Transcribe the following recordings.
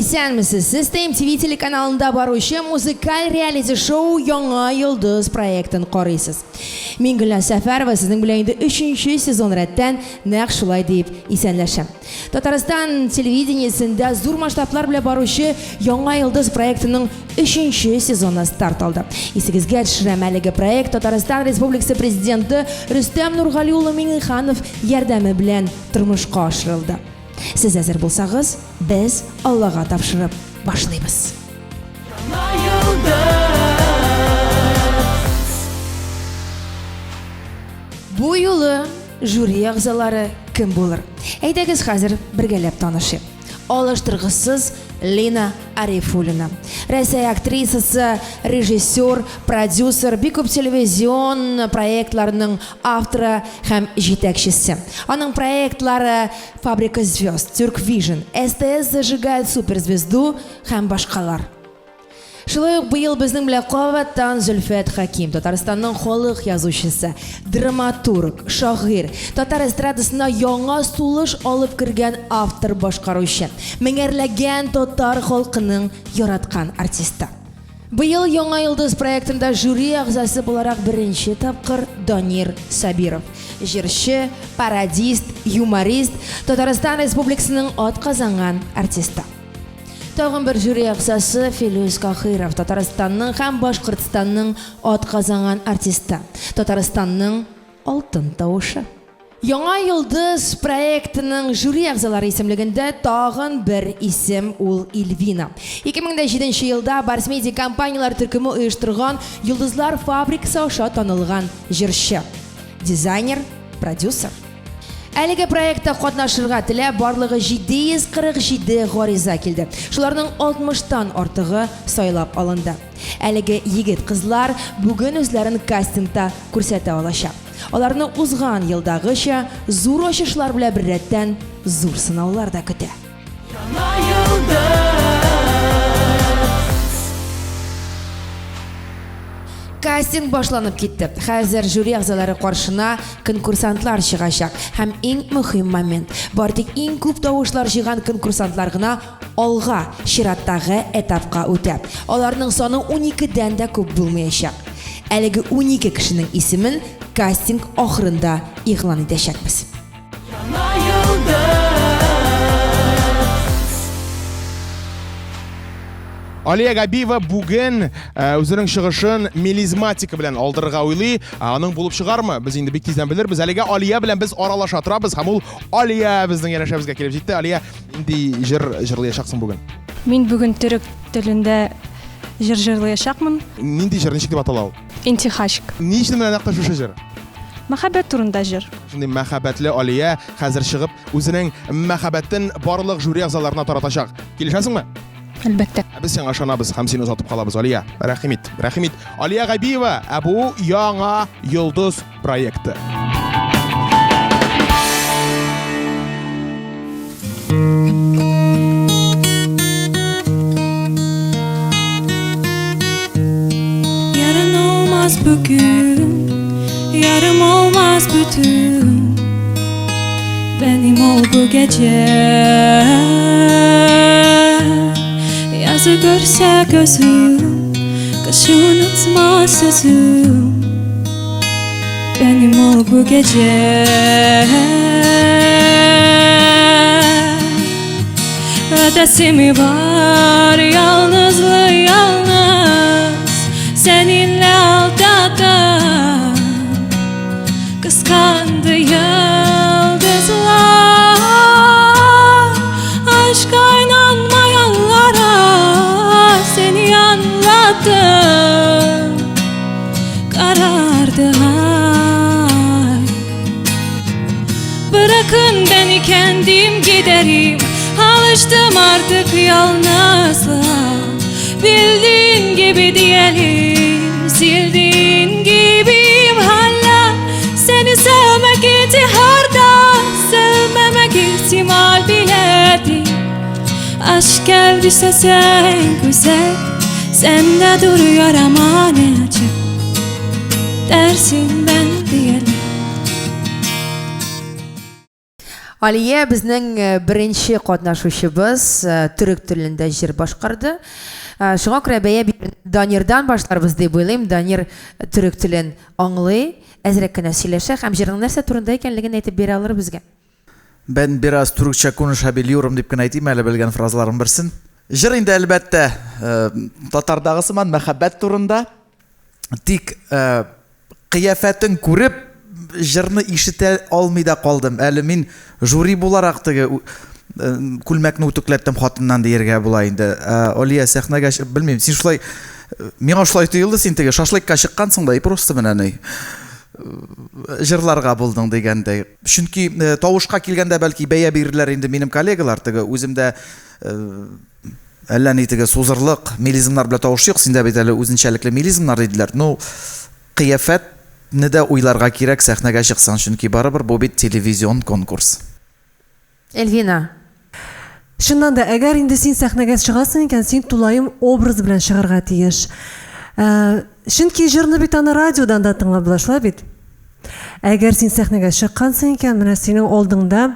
Исәнмесез! Сез TMTV телеканалында баручы музыкаль реалити-шоу Яңа йолдыз проектын карыйсыз. Мин Гөлназ Сәфәрова сезнең белән инде өченче сезон рәттән нәкъ шулай дип исәнләшәм. Татарстан телевидениесендә зур масштаблар белән баручы Яңа йолдыз проектының өченче сезоны старт алды. Исегезгә төшерәм, әлеге проект Татарстан Республикасы Президенты Рөстәм Нургали улы Миңнеханов ярдәме белән тормышка ашырылды. Сез әзер булсагыз, без Аллага тапшырып башлыйбыз. Бу юлы жюри әгъзалары кем булыр? Әйдәгез хәзер бергәләп танышыйк. Алыштыргысыз Лина Арифуллина. Рәсәй актрисасы, режиссер, продюсер, бик күп телевизион проектларның авторы һәм җитәкчесе. Аның проектлары Фабрика звезд, Тюрк Вижн, СТС зажигает суперзвезду һәм башкалар. Шулай ук быел безнең белән кабаттан Зөлфәт Хәким, Татарстанның халык язучысы, драматург, шагыйрь, татар эстрадасына яңа сулыш алып кергән автор-башкаручы, меңәрләгән татар халкының яраткан артисты. Быел Яңа йолдыз проектында жюри әгъзасы буларак беренче тапкыр Данир Сабиров, җырчы, пародист, юморист, Татарстан Республикасының атказанган артисты. Тагын бер жюри әгъзасы Филүс Каһиров, Татарстанның һәм Башкортстанның атказанган артисты, Татарстанның алтын тавышы. Яңа йолдыз проектының жюри әгъзалары исемлегендә тагын бер исем, ул Ильвина. 2007 нче елда Барс Медиа компанияләр төркеме оештырган Йолдызлар фабрикасы аша танылган җырчы, дизайнер, продюсер. Әлеге проектта катнашырга теләп барлыгы 747 гариза килде. Шуларның 60 тан артыгы сайлап алынды. Әлеге егет-кызлар бүген үзләрен кастингта күрсәтә алачак. Аларны узган елдагыча зур ачышлар белән беррәттән зур сынаулар да көтә. Яңа йолдыз. Кастинг башланып китте. Хәзер жюри әгъзалары каршына конкурсантлар чыгачак. Һәм иң мөһим момент. Бары тик иң күп тавышлар җыйган конкурсантлар гына алга, чираттагы этапка үтә. Аларның саны уникедән дә күп булмаячак. Әлеге 12 кешенең исемен кастинг ахырында игълан итәчәкбез. Яңа йолдыз. Алия Габиева бүген үзенең чыгышын мелизматика белән алдырырга уйлый. Аның булып чыгармы? Без инде бик тиздән белербез. Әлегә Алия белән без аралаша торабыз һәм ул Алия безнең янәшәбезгә килеп җитте. Алия, нинди җыр җырлыячаксың бүген? Мин бүген төрек телендә җыр җырлыячакмын. Нинди җыр, ничек дип атала ул? Интихашк. Ни өчен менә нәкъ тә шушы җыр? Мәхәббәт турында җыр. Шундый мәхәббәтле Алия хәзер чыгып, үзенең мәхәббәтен барлык жюри әгъзаларына таратачак. Килешәсеңме? Әлбәттә. Ә без сиңа ышанабыз һәм сине озатып калабыз, Алия. Рәхим ит, рәхим ит. Алия Габиева, ә бу Яңа йолдыз проекты. Yarın olmaz bugün, yarım olmaz bütün. Benim ol bu gece. Yazı görse gözüm, kışı unutma sözüm. Benim ol bu gece. Ötesi mi var yalnızlığı yalnız Seninle aldatan Kıskandı yıldızlar Aşka inanmayanlara Seni anlattım Karardı ay Bırakın beni kendim giderim Alıştım artık yalnızlığa Bildiğin gibi diyelim Sildiğin gibiyim hala Seni sevmek intiharda Sevmemek ihtimal bile değil Aşk geldiyse sen güzel Sen de duruyor ama ne acı Dersin ben diyelim. Алия безнең беренче катнашучыбыз, төрек телендә җыр башкарды. Шуңа күрә бәя бирүне Данирдан башларбыз дип уйлыйм. Данир төрек телен аңлый, әзрәк кенә сөйләшә һәм җырның нәрсә турында икәнлеген әйтеп бирә алыр безгә. Бән бераз түркчә конушабилиорум дип кенә әйтим әле белгән фразаларым берсен. Җыр инде әлбәттә татардагы сыман мәхәббәт турында. Тик кыяфәтен күреп, җырны ишетә алмый да калдым. Әле мин жюри буларак теге күлмәкне үтүкләттем хатыннан дияргә була инде. Алия сәхнәгә чыгып, белмим, син шулай миңа шулай тоелды, син теге шашлыкка чыккансың да и просто менә ни җырларга булдың дигәндәй. Чөнки тавышка килгәндә бәлки бәя бирерләр инде минем коллегалар, теге үзем дә Әллә ни теге сузырлык, мелизмнар белән тавыш юк, синдә бит әле үзенчәлекле мелизмнар диделәр. Ну, кыяфәтне дә уйларга кирәк сәхнәгә чыксаң, чөнки барыбер бу бит телевизион конкурс. Эльвина. Чыннан да, әгәр инде син сәхнәгә чыгасың икән, син тулаем образ белән чыгарга тиеш. Чөнки җырны бит аны радиодан да тыңлап була, шулай бит? Әгәр син сәхнәгә чыккансың икән, менә синең алдыңда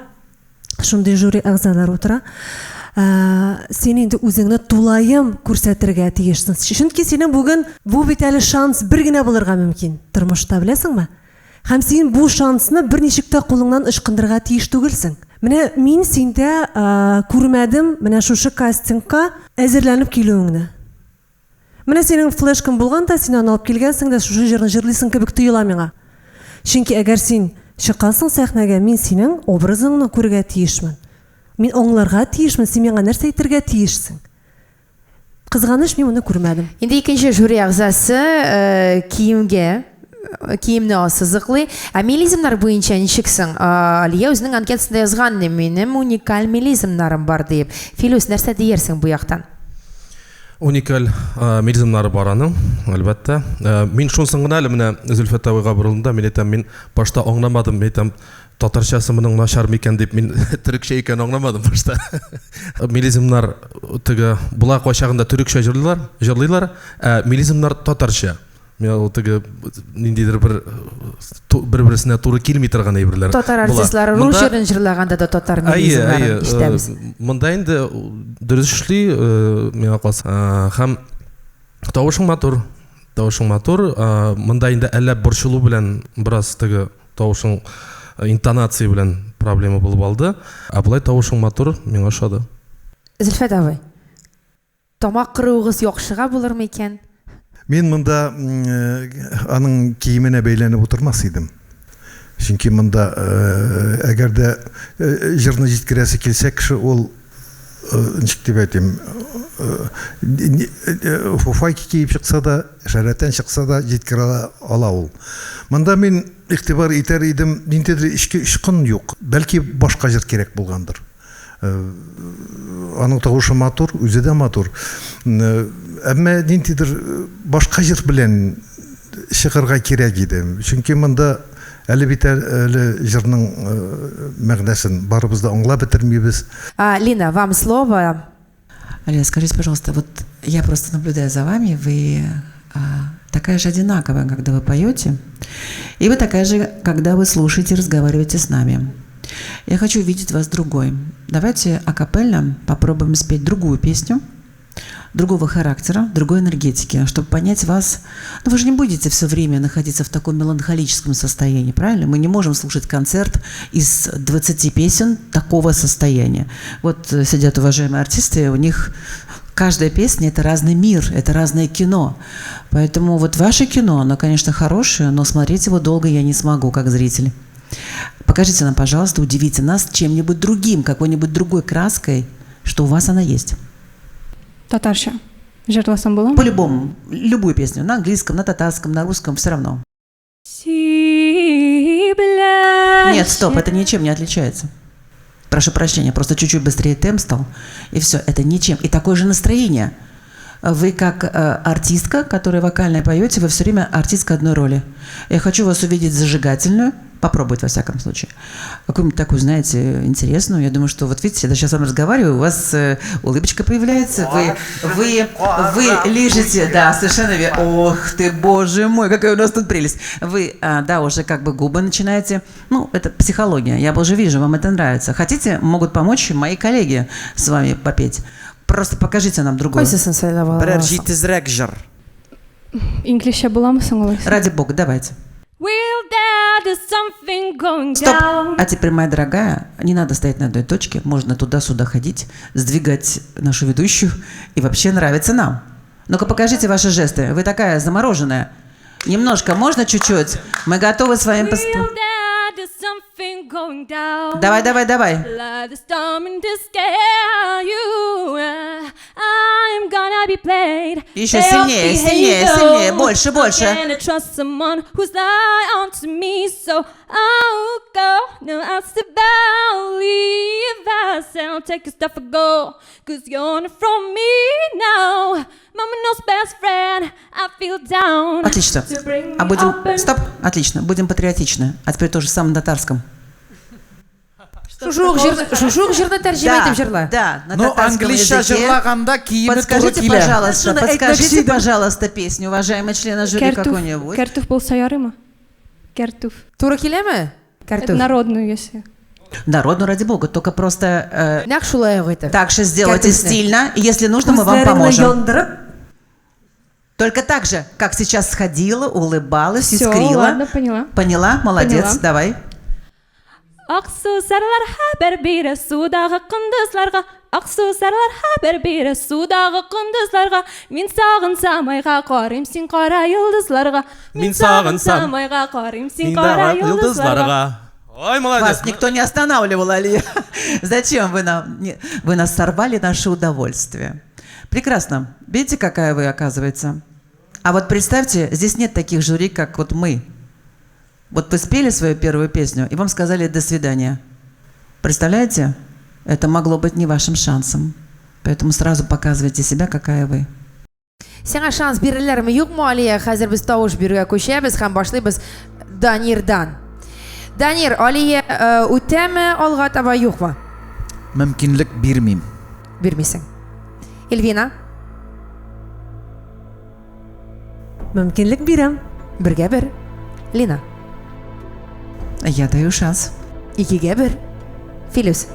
Шундый жюри әгъзалары утыра. Ә, син инде үзеңне тулаем күрсәтергә тиешсең. Чөнки синең бүген бу бит әле шанс бер генә булырга мөмкин тормышта, беләсеңме? Һәм син бу шансны берничек тә кулыңнан ычкындырырга тиеш түгелсең. Менә мин синдә күрмәдем менә шушы кастингка әзерләнеп килүеңне. Менә синең флешкаң булган да, син аны алып килгәнсең дә, шушы җырны җырлыйсың кебек тоела миңа. Чөнки әгәр син чыккансың сәхнәгә, мин синең образыңны күрергә тиешмен. Мин аңларга тиешмен, син миңа нәрсә әйтергә тиешсең. Кызганыч, мин моны күрмәдем. Инде икенче жюри әгъзасы киемгә киемне ассызыклый. Ә мелизмнар буенча ничек соң? Алия үзенең анкетасында язган, минем уникаль мелизмнарым бар диеп. Филүс, нәрсә диярсең бу яктан? Уникаль мелизмнары бар аның, әлбәттә. Мин шунсын гына әле менә Зөлфәт абыйга борылдым да, мин әйтәм, мин башта аңламадым, мин әйтәм, татарчасы моның начар микән дип, мин төрекчә икән аңламадым башта. Мелизмнар теге була кайчагында төрекчә җырлыйлар, җырлыйлар, ә мелизмнар татарча. Мин ул теге ниндидер бер бер-берсенә туры килми торган әйберләр. Татар артистлары рус җырын җырлаганда да татар мелизмнарын ишетәбез. Монда инде дөрес эшли, миңа калса. Һәм тавышың матур, тавышың матур. Монда инде әллә борчылу белән бераз теге тавышың интонация белән проблема булып алды. Ә болай тавышың матур, миңа ошады. Зөлфәт абый, Тамак кыруыгыз яхшыга булырмы икән? Мин монда аның киеменә бәйләнеп утырмас идем. Чөнки монда әгәр дә җырны җиткерәсе килсә, кеше ул ничек дип әйтим, фуфайка киеп чыкса да, шәрәтән чыкса да җиткерә ала ул. Монда мин игътибар итәр идем, ниндидер эчке очкын юк. Бәлки башка җыр кирәк булгандыр. Аның тавышы матур, үзе дә матур. Әмма ниндидер башка җыр белән чыгарга кирәк иде. Чөнки монда әле бит әле җырның мәгънәсен барыбыз да аңлап бетермибез. Лина, вам слово. Алина, скажите, пожалуйста, вот я просто наблюдаю за вами, вы такая же одинаковая, когда вы поете, и вы такая же, когда вы слушаете и разговариваете с нами. Я хочу увидеть вас другой. Давайте акапельно попробуем спеть другую песню, другого характера, другой энергетики, чтобы понять вас. Ну, вы же не будете все время находиться в таком меланхолическом состоянии, правильно? Мы не можем слушать концерт из 20 песен такого состояния. Вот сидят уважаемые артисты, у них каждая песня – это разный мир, это разное кино. Поэтому вот ваше кино, оно, конечно, хорошее, но смотреть его долго я не смогу, как зритель. Покажите нам, пожалуйста, удивите нас чем-нибудь другим, какой-нибудь другой краской, что у вас она есть. Татарча җырласам буламы? По-любому, любую песню, на английском, на татарском, на русском, все равно. Нет, стоп, это ничем не отличается. Прошу прощения, просто чуть-чуть быстрее темп стал, и все, это ничем. И такое же настроение. Вы как артистка, которая вокально поете, вы все время артистка одной роли. Я хочу вас увидеть зажигательную, Попробовать, во всяком случае. Какую-нибудь такую, знаете, интересную. Я думаю, что вот видите, я даже сейчас с вами разговариваю, у вас улыбочка появляется, вы лижете, да, совершенно верно. Ох ты, боже мой, какая у нас тут прелесть. Вы, да, уже как бы губы начинаете. Ну, это психология, я уже вижу, вам это нравится. Хотите, могут помочь мои коллеги с вами попеть. Просто покажите нам другую. Кайсысын сайлап ала Берәр аласың? җитезрәк җыр. Инглизчә буламы соң алайса? Ради бога, давайте. Will there is something going Стоп! down? А теперь, моя дорогая, не надо стоять на одной точке, можно туда-сюда ходить, сдвигать нашу ведущую и вообще нравится нам. Ну-ка покажите ваши жесты. Вы такая замороженная. Немножко, можно чуть-чуть? Мы готовы с вами Will пос... there is something going down? Давай, давай, давай. Like the storm in the sky, you, I'm gonna be played. Еще They сильнее, all сильнее, behave сильнее, though. больше, больше. Can I trust someone who's lying onto me? So I'll go. No, I about leave myself. Take your stuff and go. Cause you're not from me now. Mama knows best friend. I feel down. Отлично. To bring А me будем... up and Стоп, отлично. Будем патриотичны. А теперь тоже самое на татарском. Шушы ук җырны, шушы ук җырны тәрҗемә итеп җырла. Да, на Ну, татарском английча языке. җырлаганда киеме туры Подскажите, килә. пожалуйста, Шуны подскажите, әйтмәкче идем. пожалуйста, песню, уважаемые члены жюри какую-нибудь. Кәртүф булса ярыймы? Кәртүф. Туры киләме? Кәртүф. Народную, если. Народную, ради бога, только просто Нәкъ шулай ук итеп. так же сделайте Кәртүфне. стильно, и если нужно, мы вам Күзләреңне поможем. яндырып, Только так же, как сейчас сходила, улыбалась, Всё, искрила. ладно, поняла. Поняла? Молодец, Поняла. давай. Ак сусарлар хәбәр бирә судагы кондызларга, Ак сусарлар хәбәр бирә судагы кондызларга. Мин сагынсам айга карыйм син кара йолдызларга. Мин сагынсам, айга карыйм син Мин кара дә йолдызларга. йолдызларга. Ой, молодец. Вас никто не останавливал, Алия. Зачем вы нам? Вы нас сорвали наше удовольствие. Прекрасно. Видите, какая вы, оказывается? А вот представьте, здесь нет таких жюри, как вот мы. Вот вы спели свою первую песню, и вам сказали «до свидания». Представляете? Это могло быть не вашим шансом. Поэтому сразу показывайте себя, какая вы. Сиңа шанс бирерләрме, юкмы, Алия? Хәзер без тавыш бирүгә күчәбез һәм башлыйбыз Данирдан. Данир, Алия үтәме алга таба, юкмы? Мөмкинлек бирмим. Бирмисең. Эльвина, мөмкинлек бирәм. бергә бер. Лина, Я даю шанс. икегә бер. Филүс,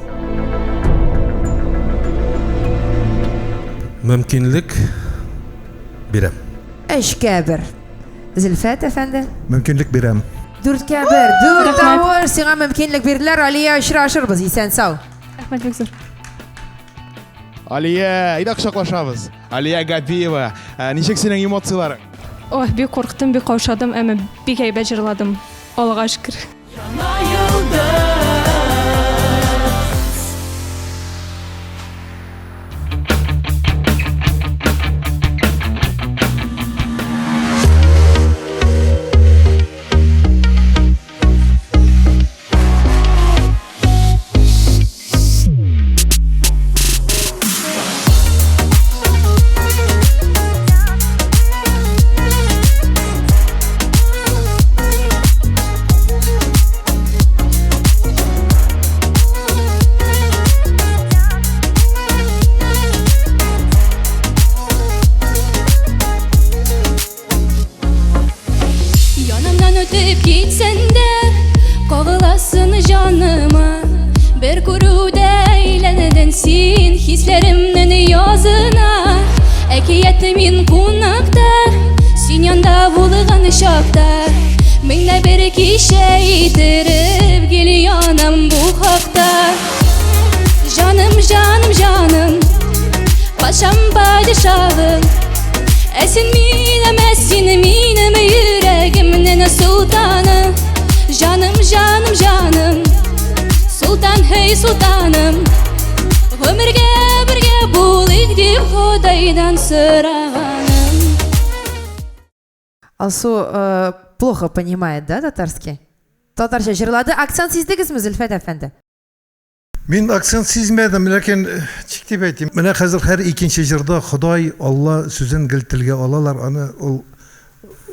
Мөмкинлек бирәм. өчкә бер. Зөлфәт әфәнде, Мөмкинлек бирәм. дүрткә бер. Дүрт Рәхмәт. тавыш сиңа мөмкинлек бирделәр. Алия, очрашырбыз. Исән сау. Рәхмәт бик зур. Алия, әйдә кочаклашабыз. Алия Габиева, ничек синең эмоцияләрең? Ой, бик курктым, бик каушадым, әмма бик әйбәт җырладым. Аллага шөкер. Янымнан үтеп китсәң дә, кагыласың җаныма. Бер күрүдә әйләнәдең син хисләремнең язына. Әкият мин кунакта, син янда булган чакта. Меңдә бер кичә иттереп гел янам бу хакта. Җаным, җаным, җаным, патшам, падишаһым. Ә син минем, ә син минем йөрәгемнең солтаны. Җаным, җаным, җаным, солтан, һей, солтаным. Гомергә бергә булыйк дип Ходайдан сораганым. Алсу плохо понимает, да, татарский? Татарча җырлады. Акцент сиздегезме, Зөлфәт әфәнде? Мин акцент сизмәдем, ләкин ничек дип әйтим, менә хәзер һәр икенче җырда Ходай, Алла сүзен гел телгә алалар, аны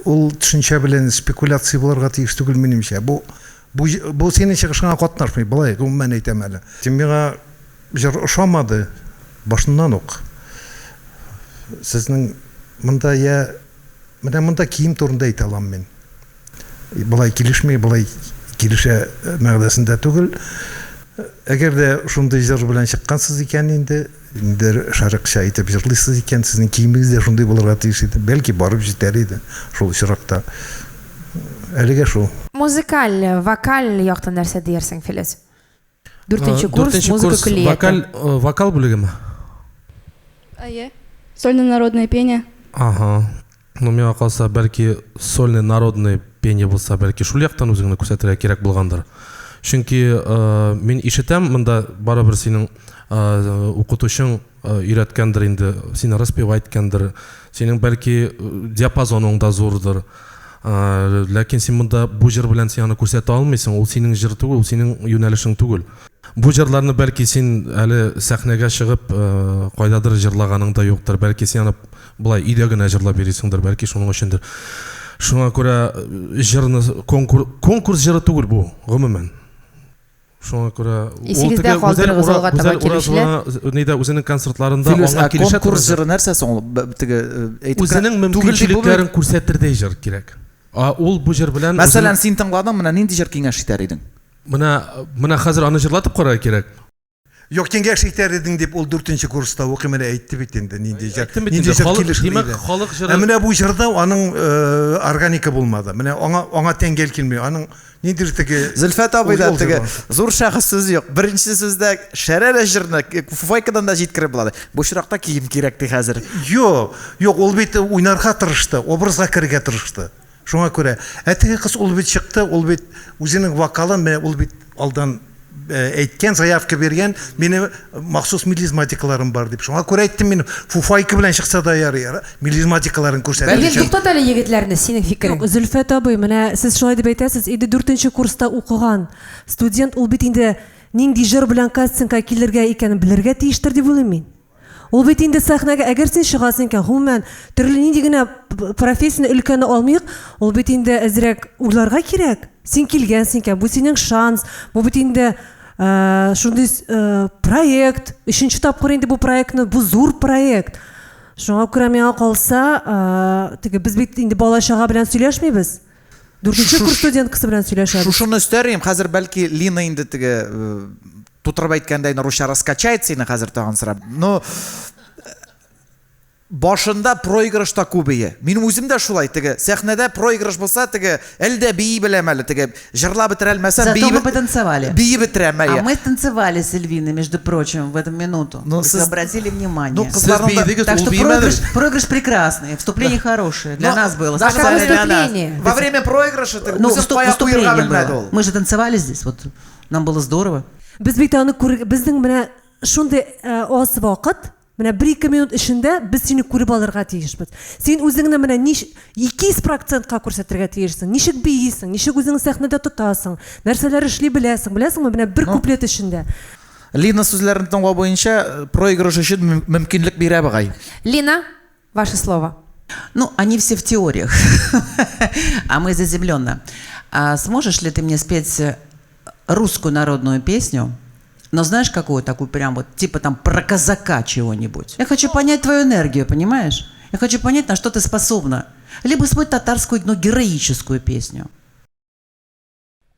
ул төшенчә белән спекуляция булырга тиеш түгел минемчә. Бу Бу, бу синең чыгышыңа катнашмый, болай гомумән әйтәм әле. Син миңа җыр ошамады башыннан ук. Сезнең монда я менә монда кием турында әйтә алам мин. Болай килешми, болай килешә мәгънәсендә түгел. Әгәр дә шундый җыр белән чыккансыз икән инде, инде шәрыкча итеп җырлыйсыз икән, сезнең киемегез дә шундый булырга тиеш иде. Бәлки барып җитәр иде шул очракта. Әлегә шул. Музыкаль, вокаль яктан нәрсә диярсең, Филүс? Дүртенче курс, музыка көллияте. Вокаль, вокал бүлегеме? Әйе. Сольно-народное пение. Ага. Ну, миңа калса, бәлки сольный народный пение булса, бәлки шул яктан үзеңне күрсәтергә кирәк булгандыр. Чөнки мин ишетәм, монда барыбер синең укытучың өйрәткәндер инде, сине распевать иткәндер, синең бәлки диапазоның да зурдыр. Ләкин син монда бу җыр белән син аны күрсәтә алмыйсың, ул синең җыр түгел, ул синең юнәлешең түгел. Бу җырларны бәлки син әле сәхнәгә чыгып кайдадыр җырлаганың да юктыр, бәлки син аны болай өйдә генә җырлап йөрисеңдер, бәлки шуның өчендер. Шуңа күрә җырны конкурс конкурс җыры түгел бу, гомумән. Шуңа күрә ул теге Гүзәл Уразова таба килүчеләр нидә үзенең концертларында аңа килешә конкурс җыры нәрсә соң ул? Теге әйтеп үзенең мөмкинчелекләрен күрсәтердәй җыр кирәк. А ул бу җыр белән Мәсәлән, син тыңладың, менә нинди җыр киңәш итәр идең? Менә менә хәзер аны җырлатып карарга кирәк. Юк, киңәш итәр идең дип ул дүртенче курста укый менә әйтте бит инде нинди җыр. Әйттем бит инде, халык, димәк, халык җыры. Ә менә бу җырда аның органика булмады. Менә аңа аңа тәңгәл килми. Аның ниндидер теге Зөлфәт абый да теге зур шәхес сүз юк. Беренче сүздә шәрә җырны фуфайкадан да җиткереп була. Бу очракта кием кирәк ди хәзер. Юк, юк, ул бит уйнарга тырышты, образга керергә тырышты. Шуңа күрә, ә теге кыз ул бит чыкты, ул бит үзенең вокалын, менә ул бит алдан әйткән, заявка биргән, минем махсус мелизматикаларым бар дип. Шуңа күрә әйттем мин, фуфайка белән чыкса да ярый, мелизматикаларын күрсәтер өчен. Бәлки туктат әле егетләрне, синең фикерең. Юк, Зөлфәт абый, менә сез шулай дип әйтәсез, инде дүртенче курста укыган студент ул бит инде нинди җыр белән кастингка килергә икәнен белергә тиештер дип уйлыйм мин. Ул бит инде сәхнәгә, әгәр син чыгасың икән, гомумән, төрле нинди генә профессияне, өлкәне алмыйк, ул бит инде әзрәк уйларга кирәк. Син килгәнсең икән, бу синең шанс, бу бит инде шундый проект, өченче тапкыр инде бу проектны, бу зур проект. Шуңа күрә миңа калса, теге без бит инде бала-чага белән сөйләшмибез. Дүртенче курс студенткасы белән сөйләшәбез. Шушыны өстәр идем, хәзер бәлки Лина инде теге тутырып әйткәндәй, русча раскачает сине хәзер тагын сорап. Но башында проигрыш та күп ие. Минем үзем дә шулай, теге сәхнәдә проигрыш булса, теге әле дә бии беләм әле, теге җырлап бетерә алмасам, Зато мы потанцевали. Бии бетерәм, әйе. А мы танцевали с Эльвиной, между прочим, в эту минуту. Ну, сез обратили внимание. Ну, кызларның да... Так что проигрыш, проигрыш прекрасный, вступление хорошее. Для нас было. А как выступление? Во время проигрыша ты ну, вступление было. Мы же танцевали здесь, вот нам было здорово. Без бит аны күр, безнең менә шундый аз вакыт, менә бер-ике минут эчендә без сине күреп алырга тиешбез. Син үзеңне менә нич 200 процентка күрсәтергә тиешсең. Ничек биисең, ничек үзеңне сәхнәдә тотасың, нәрсәләр эшли беләсең, беләсеңме, менә бер куплет эчендә. Лина сүзләрен тыңлау буенча проигрыш өчен мөмкинлек бирә бугай. Лина, ваше слово. Ну, они все в теориях, а мы заземленно. А сможешь ли ты мне спеть русскую народную песню, но знаешь, какую такую прям вот, типа там про казака чего-нибудь? Я хочу понять твою энергию, понимаешь? Я хочу понять, на что ты способна. Либо спой татарскую, но героическую песню.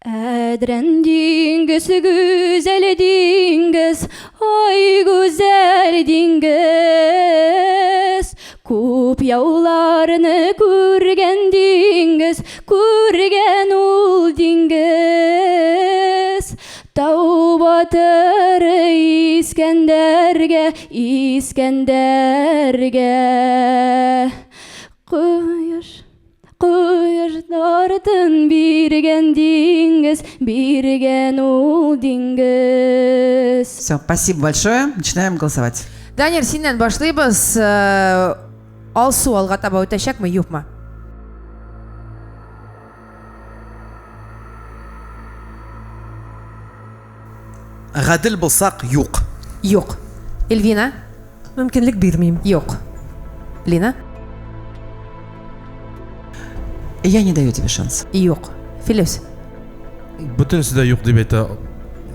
Әдрән диңгез, гүзәл диңгез, ай гүзәл диңгез. Күп яуларны күргән диңгез, күргән ул диңгез. Тау батыры Искәндәргә, Искәндәргә. Кояш Кояш дартын биргән диңгез, биргән ул диңгез. Все, спасибо большое. Начинаем голосовать. Данир, синнән башлыйбыз. Алсу алга таба үтәчәкме, юкмы? Гадел булсак, юк. Юк. Эльвина? Мөмкинлек бирмим. Юк. Лина? Я не даю тебе шанс. Юк. Филүс? Бөтенесе дә юк дип әйтә.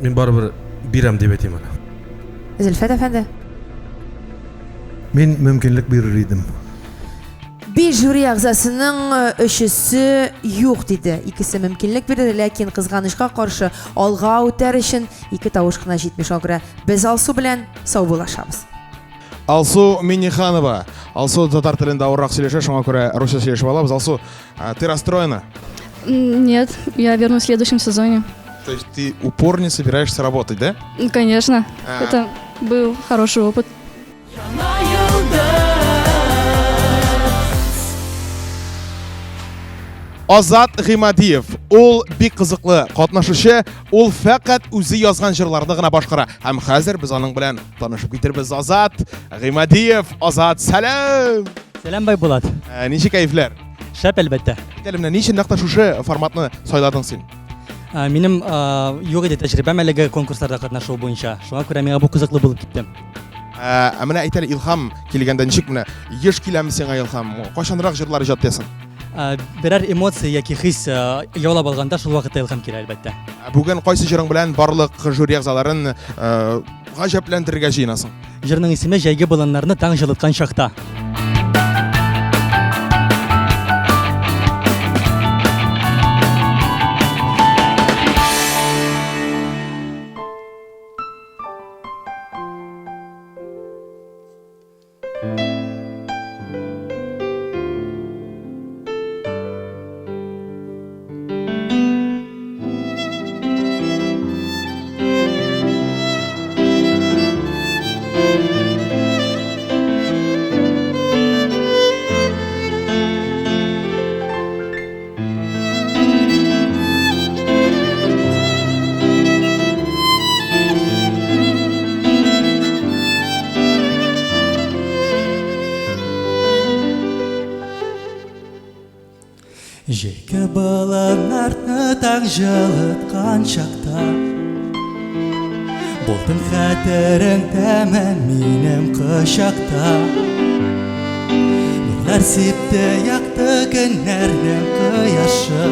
Мин барыбер бирәм дип әйтим әле. Зөлфәт әфәнде. Мин мөмкинлек бирер идем. Биш жюри әгъзасының өчесе юк диде. Икесе мөмкинлек бирде, ләкин кызганычка каршы алга үтәр өчен ике тавыш кына җитми. Шуңа күрә без Алсу белән саубуллашабыз. Алсу Минниханова. Алсу татар телендә авыррак сөйләшә, шуңа күрә русча сөйләшеп алабыз. Алсу, ты расстроена? Нет, я вернусь в следующем сезоне. То есть ты упор не собираешься работать, да? Конечно. Это был хороший опыт. Азат Гыймадиев. Ул бик кызыклы катнашучы, ул фәкать үзе язган җырларны гына башкара. Һәм хәзер без аның белән танышып китербез. Азат Гыймадиев, Азат, сәлам! Сәлам, Байбулат. Ничек кәефләр? Шәп, әлбәттә. Әйт әле, менә ни өчен нәкъ тә шушы форматны сайладың син? Минем юк иде тәҗрибәм әлеге конкурсларда катнашу буенча. Шуңа күрә миңа бу кызыклы булып китте. Ә менә әйт әле, Илһам килгәндә ничек менә еш киләме сиңа Илһам? Кайчанрак җырлар иҗат итәсең? Берәр эмоция яки хис яулап алганда шул вакытта илһам килә, әлбәттә. Бүген кайсы җырың белән барлык жюри әгъзаларын гаҗәпләндерергә җыенасың? Җырның исеме Җәйге болыннарны таң җылыткан чакта. Җәйге болыннарны таң җылыткан чакта Булдың хәтерең тәме минем кочакта Нурлар сипте якты көннәрнең кояшы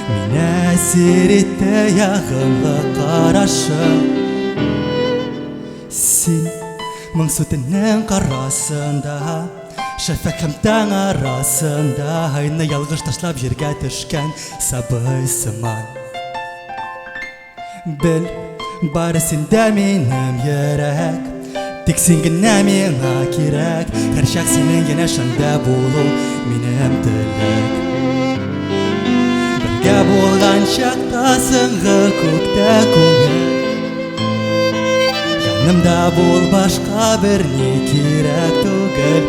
Мине әсир итте ягымлы карашы Син моңсу төннең карасында Шәфәкъ һәм таң арасында Айны ялгыш ташлап җиргә төшкән сабый сыман. Бел, бары синдә минем йөрәк, Тик син генә миңа кирәк, Һәрчак синең янәшәңдә булу минем теләк. Бергә булган чакта соңгы күктә күңел, Янымда бул, башка берни кирәк түгел.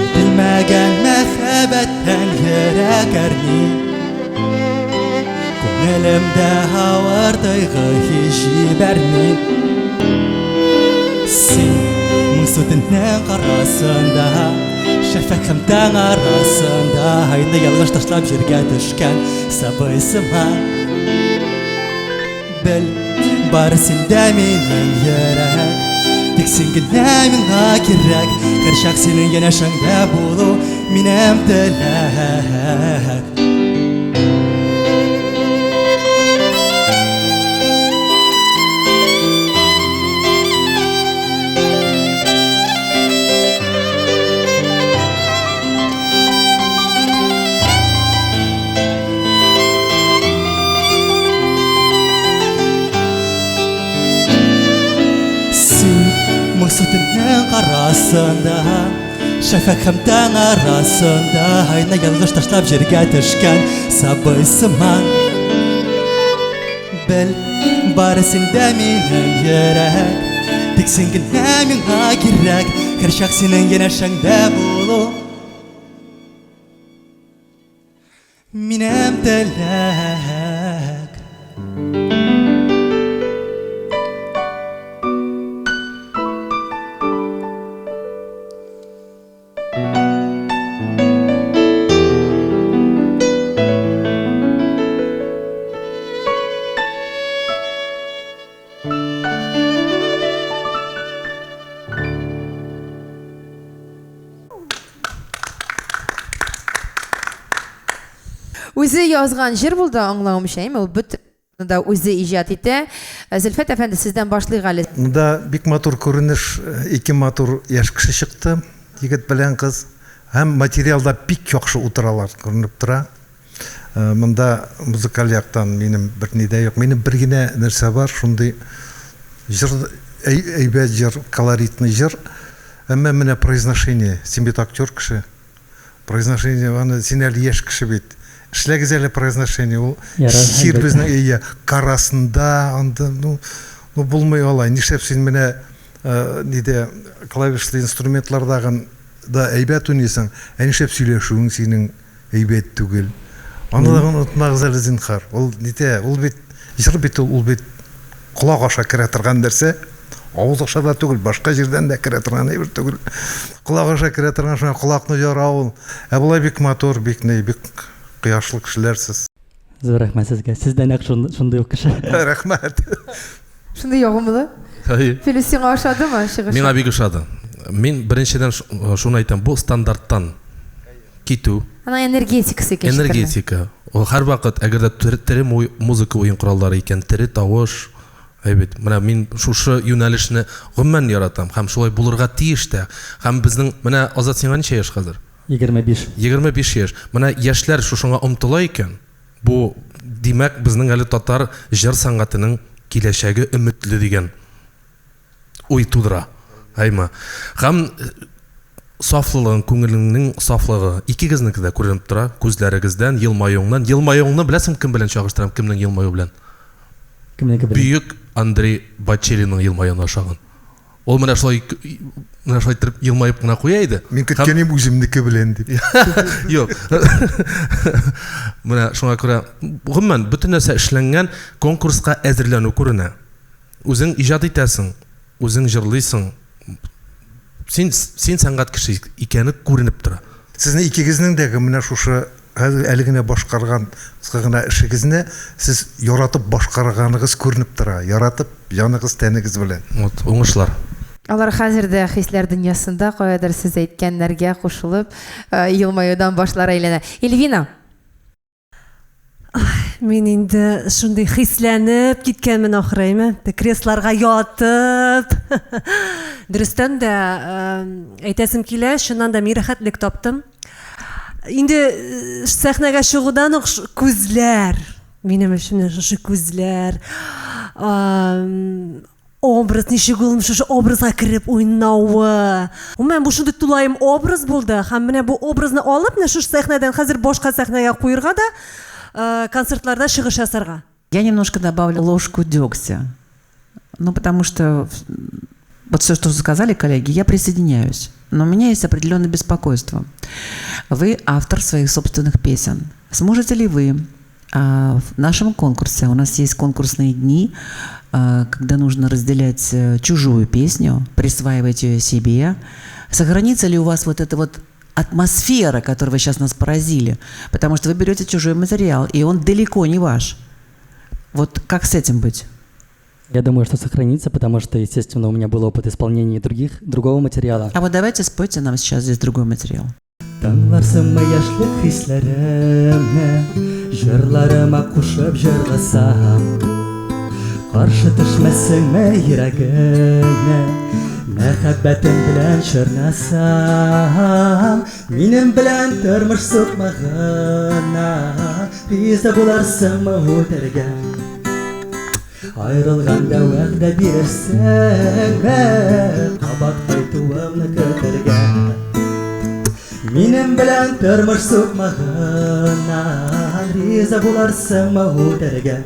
Әйтелмәгән мәхәббәттән йөрәк әрни. Күңелемдә авыр тойгы һич җибәрми. Син моңсу төннең карасында, Шәфәкъ һәм таң арасында, Айны ялгыш ташлап җиргә төшкән сабый сыман. Бел, бары синдә минем йөрәк, Тик син генә миңа кирәк, Һәрчак синең янәшәңдә булу минем теләк. Син моңсу төннең карасында, Шәфәкъ һәм таң арасында, Айны ялгыш ташлап җиргә төшкән сабый сыман. Бел, бары синдә минем йөрәк, Тик син генә миңа кирәк, Һәрчак синең янәшәңдә булу Минем теләк. Үз Үзе язган җыр булды, аңлавымча, әйме? Ул бөтен да үзе иҗат итә. Зөлфәт әфәнде, сездән башлыйк әле. Монда бик матур күренеш, ике матур яшь кеше чыкты, егет белән кыз. Һәм материалда бик яхшы утыралар, күренеп тора. Монда музыкаль яктан минем берни дә юк. Минем бер генә нәрсә бар, шундый җыр, әйбәт җыр, колоритный җыр. Әмма менә произношение, син бит актер кеше. Произношение, аны син әле яшь кеше бит. Эшләгез әле произношение, ул чир безнең өйгә карасында, анда, ну, ну булмый алай. Нишләп син менә нидә клавишлы инструментлардагын да әйбәт уйныйсың, ә нишләп сөйләшүең синең әйбәт түгел. Аны да онытмагыз әле, зинһар. Ул нидә, ул бит җыр бит ул, ул бит колак аша керә торган нәрсә. Авыз аша да түгел, башка җирдән дә керә торган әйбер түгел. Колак аша керә торган, шуңа колакны яра ул. Ә болай бик матур, бик ни, бик кояшлы кешеләр сез. Зур рәхмәт сезгә. Сез дә нәкъ шундый ук кеше. Рәхмәт. Шундый ягымлы. Әйе. Филүс, сиңа ошадымы чыгышы? Миңа бик ошады. Мин беренчедән шуны әйтәм, бу стандарттан китү. Аның энергетикасы икенче төрле. Энергетика. Ул һәрвакыт, әгәр дә тере музыка уен кораллары икән, тере тавыш, Әй бит, менә мин шушы юнәлешне гомумән яратам һәм шулай булырга тиеш тә. Һәм безнең, менә Азат, сиңа ничә яшь хәзер? 25. 25 яшь. Менә яшьләр шушыңа омтыла икән, бу, димәк, безнең әле татар җыр сәнгатенең киләчәге өметле дигән уй тудыра. Әйме? Һәм сафлылыгың, күңелеңнең сафлыгы икегезнеке дә күренеп тора, күзләрегездән, елмаюыңнан. Елмаюыңны беләсең кем белән чагыштырам, кемнең елмаюы белән? Кемнеке белән? Бөек Андрей Бочеллиның елмаюына ошаган. Ул менә шулай менә шулай иттереп елмаеп кына куя иде. Мин көткән идем үземнеке белән дип. Юк. Менә шуңа күрә, гомумән, бөтен нәрсә эшләнгән, конкурска әзерләнү күренә. Үзең иҗат итәсең, үзең җырлыйсың. Син, син сәнгать кеше икәне күренеп тора. Сезнең икегезнең дә менә шушы хәзер әле генә башкарган кыска гына эшегезне сез яратып башкарганыгыз күренеп тора. Яратып, җаныгыз, тәнегез белән. Вот, уңышлар. Алар хәзер дә хисләр дөньясында, каядыр сез әйткәннәргә кушылып, елмаюдан башлары әйләнә. Эльвина! Мин инде шундый хисләнеп киткәнмен ахры, әйме? Кресларга ятып. Дөрестән дә, әйтәсем килә, чыннан да мин рәхәтлек таптым. Инде э, сәхнәгә чыгудан ук күзләр, минем өчен шушы күзләр, Образ ничек ул шушы образга кереп уйнавы. Гомумән, бу шундый тулаем образ булды. Һәм менә бу образны алып, менә шушы сәхнәдән хәзер башка сәхнәгә куерга да, э, концертларда чыгыш ясарга. Я немножко добавлю ложку дегтя. Ну, потому что вот все, что сказали коллеги, я присоединяюсь. Но у меня есть определенное беспокойство. Вы автор своих собственных песен. Сможете ли вы в нашем конкурсе, у нас есть конкурсные дни, когда нужно разделять э, чужую песню, присваивать ее себе. Сохранится ли у вас вот эта вот атмосфера, которой вы сейчас нас поразили? Потому что вы берете чужой материал, и он далеко не ваш. Вот как с этим быть? Я думаю, что сохранится, потому что, естественно, у меня был опыт исполнения других, другого материала. А вот давайте спойте нам сейчас здесь другой материал. Тыңларсыңмы яшьлек хисләремне, Җырларыма кушып җырласам? Каршы төшмәссеңме йөрәгеңне, Мәхәббәтем белән чорнасам? Минем белән тормыш сукмагыннан Риза буларсыңмы үтәргә? Аерылганда вәгъдә бирерсеңме, Кабат кайтуымны көтәргә? Минем белән тормыш сукмагыннан Риза буларсыңмы үтәргә?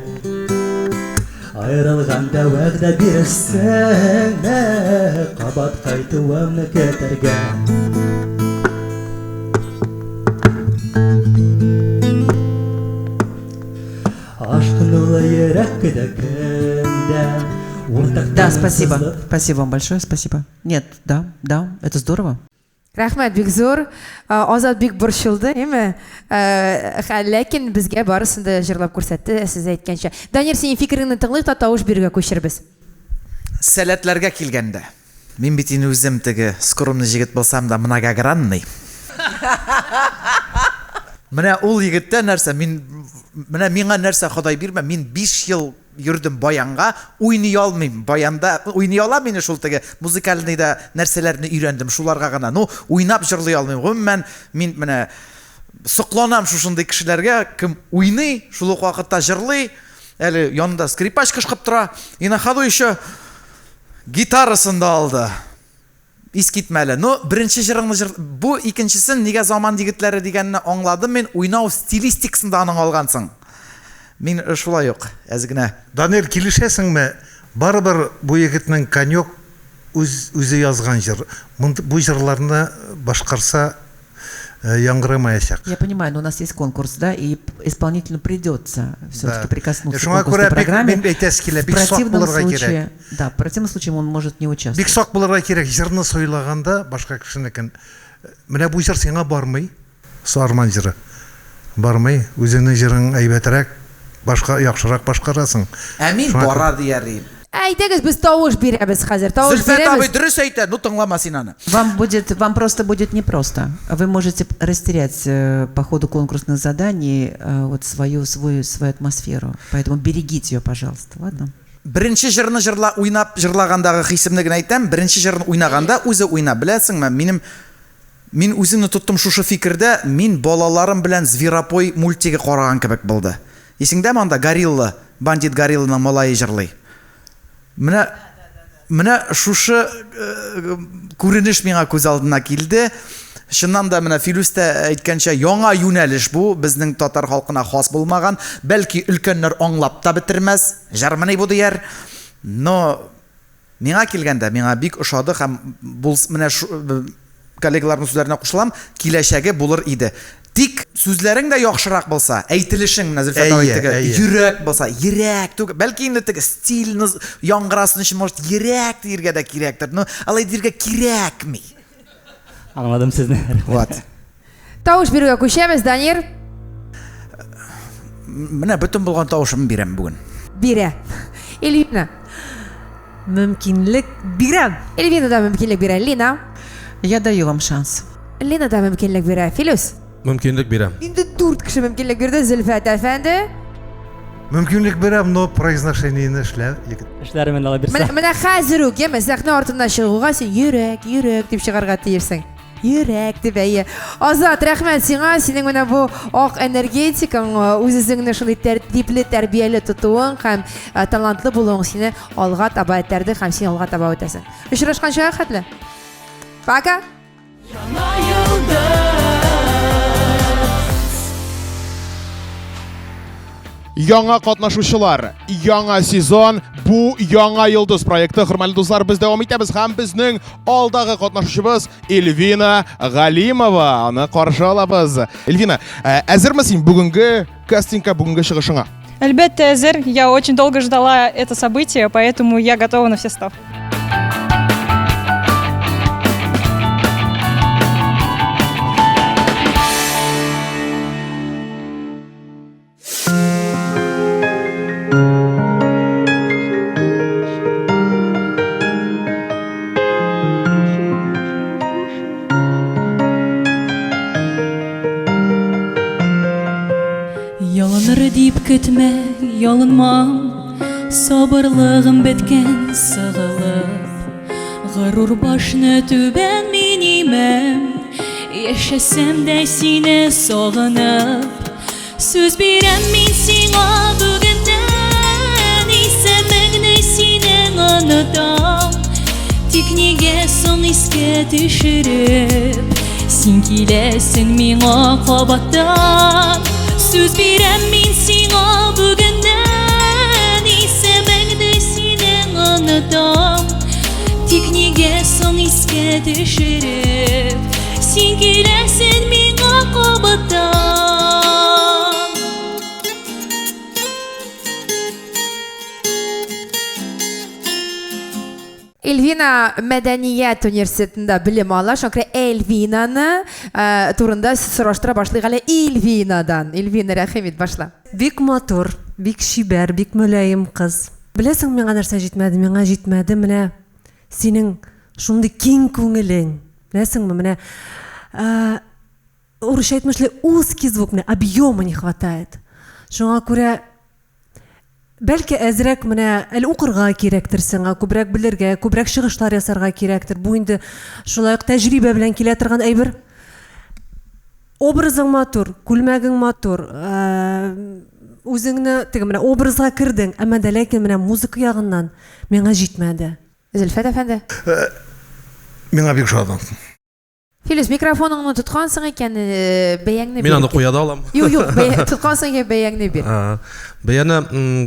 Аерылганда вәгъдә бирерсеңме, Кабат кайтуымны көтәргә? Ашкынулы йөрәк көтә көндә. Уртак Да, спасибо. Спасибо вам большое, спасибо. Нет, да, да, это здорово. Рәхмәт бик зур. Азат бик борчылды, әйме? Ләкин безгә барысын да җырлап күрсәтте, сез әйткәнчә. Данир, синең фикереңне тыңлыйк та тавыш бирүгә күчербез. Сәләтләргә килгәндә. Мин бит инде үзем теге скромный җегет булсам да, многогранный. Менә ул егеттә нәрсә, мин, менә миңа нәрсә Ходай бирмә, мин 5 ел йөрдем баянга, уйный алмыйм. Баянда уйный алам инде шул теге музыкальныйда нәрсәләрне өйрәндем, шуларга гына. Ну, уйнап җырлый алмыйм. Гомумән, мин менә сокланам шушындый кешеләргә, кем уйный, шул ук вакытта җырлый, әле янында скрипач кышкып тора, и на ходу еще гитарасын да алды. Искитмәле. Ну, беренче җырыңны җыр... Бу икенчесен нигә заман егетләре дигәнне аңладым мин, уйнау стилистикасын да аның алгансың. Мин э, шулай ук, әз генә. Данир, килешәсеңме? Барыбер бу егетнең Конек үз үзе язган җыр. Монд бу җырларны башкарса э, яңгырамаячак. Я понимаю, но у нас есть конкурс, да, и исполнителю придется все-таки Да. прикоснуться к Шуңа конкурсной күрә бик программе. мин әйтәсе килә, В бик сак противном булырга кирәк. случае, да, в противном случае он может не Бик участвовать. сак булырга кирәк, җырны сайлаганда башка кешенекен. Менә бу җыр сиңа бармый. Сарман җыры. Бармый, үзеңнең җырың әйбәтрәк, башка яхшырак башкарасың. Ә мин Шуңа бара күрә. дияр идем. Әйдәгез, без тавыш бирәбез хәзер. Тавыш Зөлфәт абый бирәбез. дөрес әйтә, ну тыңлама син аны. Вам будет, вам просто будет непросто. Вы можете растерять э, по ходу конкурсных заданий э, вот свою, свою, свою атмосферу. Поэтому берегите ее, пожалуйста, ладно? Беренче җырны җырла, уйнап җырлагандагы хисемне генә әйтәм. Беренче җырын уйнаганда үзе уйнап, беләсеңме, минем мин үземне тоттым шушы фикердә, мин балаларым белән Зверопой мультигы караган кебек булды. Исеңдәме анда горилла, бандит горилланың малае җырлый. Менә менә шушы э, күренеш миңа күз алдына килде. Чыннан да менә Филүс тә әйткәнчә, яңа юнәлеш бу, безнең татар халкына хас булмаган. Бәлки өлкәннәр аңлап та бетермәс, җырмыни бу дияр. Но миңа килгәндә, миңа бик ошады һәм булс менә коллегаларның сүзләренә кушылам, киләчәге булыр иде. Тик сүзләрең дә яхшырак булса, әйтелешең менә Зөлфәт абый Әйе, теге әйе. йөрәк булса, йөрәк түгел, бәлки инде теге стильны яңгырасын өчен, может, йөрәк диергә дә кирәктер. Но алай диергә кирәкми. Аңладым сезне. Вот. Тавыш бирүгә күчәбез, Данир. Менә бөтен булган тавышымны бирәм бүген. Бирә. Эльвина. Мөмкинлек бирәм. Эльвина да мөмкинлек бирә. Лина. Я даю вам шанс. Лина да мөмкинлек бирә. Филүс. Мөмкинлек бирәм. Инде дүрт кеше мөмкинлек бирде. Зөлфәт әфәнде. Мөмкинлек бирәм, но произношениене эшлә, егет. Эшләрмен ала бирсә. Менә, менә хәзер үк, яме, сәхнә артыннан чыгуга син йөрәк, йөрәк дип чыгарга тиешсең. Йөрәк дип, әйе. Азат, рәхмәт сиңа, синең менә бу ак энергетикаң, үз-үзеңне шундый тәртипле, тәрбияле тотуың һәм э, талантлы булуың сине алга таба этәрде һәм син алга таба үтәсең. Очрашканча хәтле. Пока. Яңа йолдыз. Яңа катнашучылар, яңа сезон, бу Яңа йолдыз проекты. Хөрмәтле дуслар, без дәвам итәбез һәм безнең алдагы катнашучыбыз Эльвина Галимова. Аны каршы алабыз. Эльвина, э, әзерме син бүгенге кастингка, бүгенге чыгышыңа? Әлбәттә, әзер. Я очень долго ждала это событие, поэтому я готова на все сто. Ялыныр дип көтмә, ялынмам, Сабырлыгым беткән сыгылып. Горур башны түбән мин имәм, Яшәсәм дә сине сагынып. Сүз бирәм мин сиңа бүгеннән, Исемеңне синең онытам. Тик нигә соң искә төшереп, Син киләсең миңа кабаттан. Сүз бирәм мин сиңа бүгеннән, Исемеңне синең онытам. Тик нигә соң искә төшереп, Син киләсең миңа кабаттан. Эльвина мәдәният университетында белем ала. Шуңа күрә Эльвинаны э, турында сораштыра башлыйк әле Эльвинадан. Эльвина, рәхим ит, башла. Бик матур, бик чибәр, бик мөлаем кыз. Беләсең, миңа нәрсә җитмәде? Миңа җитмәде менә синең шундый киң күңелең. Беләсеңме, менә э, Урысча әйтмешли, узкий звук, менә объема не хватает. Шуңа күрә бәлки әзрәк менә әле укырга кирәктер сиңа, күбрәк белергә, күбрәк чыгышлар ясарга кирәктер. Бу инде шулай ук тәҗрибә белән килә торган әйбер. Образың матур, күлмәгең матур, үзеңне теге менә образга кердең, әмма дә ләкин менә музыка ягыннан миңа җитмәде. Зөлфәт әфәнде. Миңа бик ошады. Филүс, микрофоныңны тоткансың икән, э, бәяңне бир. Мин аны куя да алам. Юк, юк, бәя, тоткансың икән, бәяңне бир. Бәяне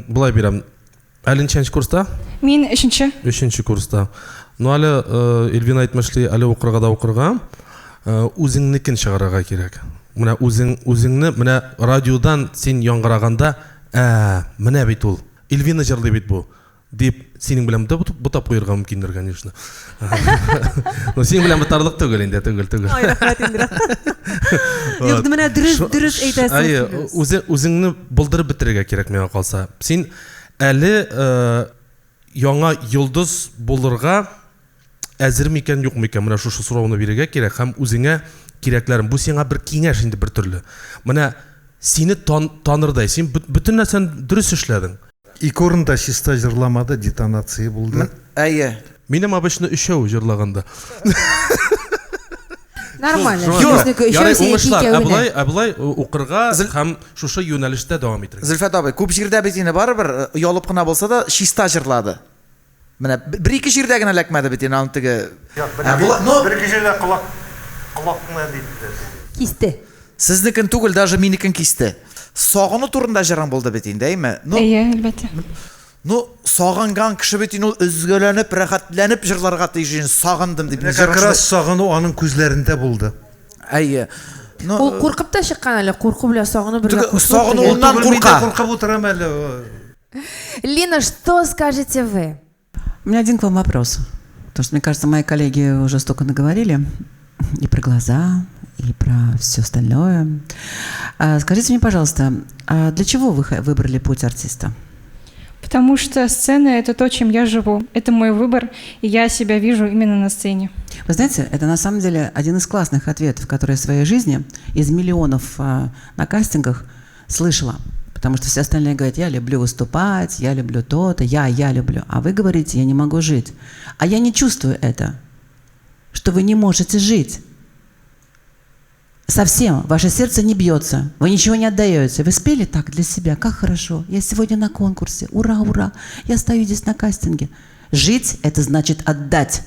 болай бирәм. Әле ничәнче курста? Мин өченче. Өченче курста. Ну әле э, Эльвина әйтмешли, әле укырга да укырга. Э, үзеңнекен чыгарырга кирәк. Менә үзең үзеңне менә радиодан син яңгыраганда, ә, менә бит ул. Эльвина җырлый бит бу. Дип, синең белән бутап куярга мөмкиннәр, конечно. Но синең белән бутарлык түгел инде, түгел, түгел. Ай, рәхмәт инде. Юк, менә дөрес, дөрес әйтәсең. Әйе, үзе үзеңне булдырып бетерергә кирәк миңа калса. Син әле э, яңа йолдыз булырга әзер микән, юк микән? Менә шушы сорауны бирергә кирәк һәм үзеңә кирәкләрен. Бу сиңа бер киңәш инде бер төрле. Менә сине тан, танырдай, син бөтен нәрсәне дөрес эшләдең. Ике урында чиста җырламады, детонация булды. Әйе. Минем обычно өчәү җырлаганда. Нормально. Юк, ярый, уңышлар. Ә болай, ә болай укырга һәм шушы юнәлештә дәвам итәргә. Зөлфәт абый, күп җирдә бит инде барыбер оялып кына булса да чиста җырлады. Менә бер-ике җирдә генә эләкмәде бит инде аның теге. Бер-ике җирдә колак колакны нитте. Кисте. Сезнекен түгел, даже минекен кисте. Сагыну турында җырың булды бит инде, әйме? Ну, Әйе, әлбәттә. Ну, сагынган кеше бит инде ул өзгәләнеп, рәхәтләнеп җырларга тиеш инде, сагындым дип. Менә как раз сагыну аның күзләрендә булды. Әйе. Ну, ул куркып та чыккан әле, курку белән сагыну бергә кушылып. Сагынуыннан курка. Куркып утырам әле. Лина, что скажете вы? У меня один к вам вопрос. Потому что, мне кажется, мои коллеги уже столько наговорили и про глаза, и про все остальное. А скажите мне, пожалуйста, а для чего вы выбрали путь артиста? Потому что сцена – это то, чем я живу. Это мой выбор, и я себя вижу именно на сцене. Вы знаете, это на самом деле один из классных ответов, который я в своей жизни из миллионов на кастингах слышала. Потому что все остальные говорят, я люблю выступать, я люблю то-то, я люблю. А вы говорите, я не могу жить. А я не чувствую это, что вы не можете жить. Совсем. Ваше сердце не бьется, вы ничего не отдаете. Вы спели так для себя, как хорошо. Я сегодня на конкурсе, ура, ура. Я стою здесь на кастинге. Жить – это значит отдать.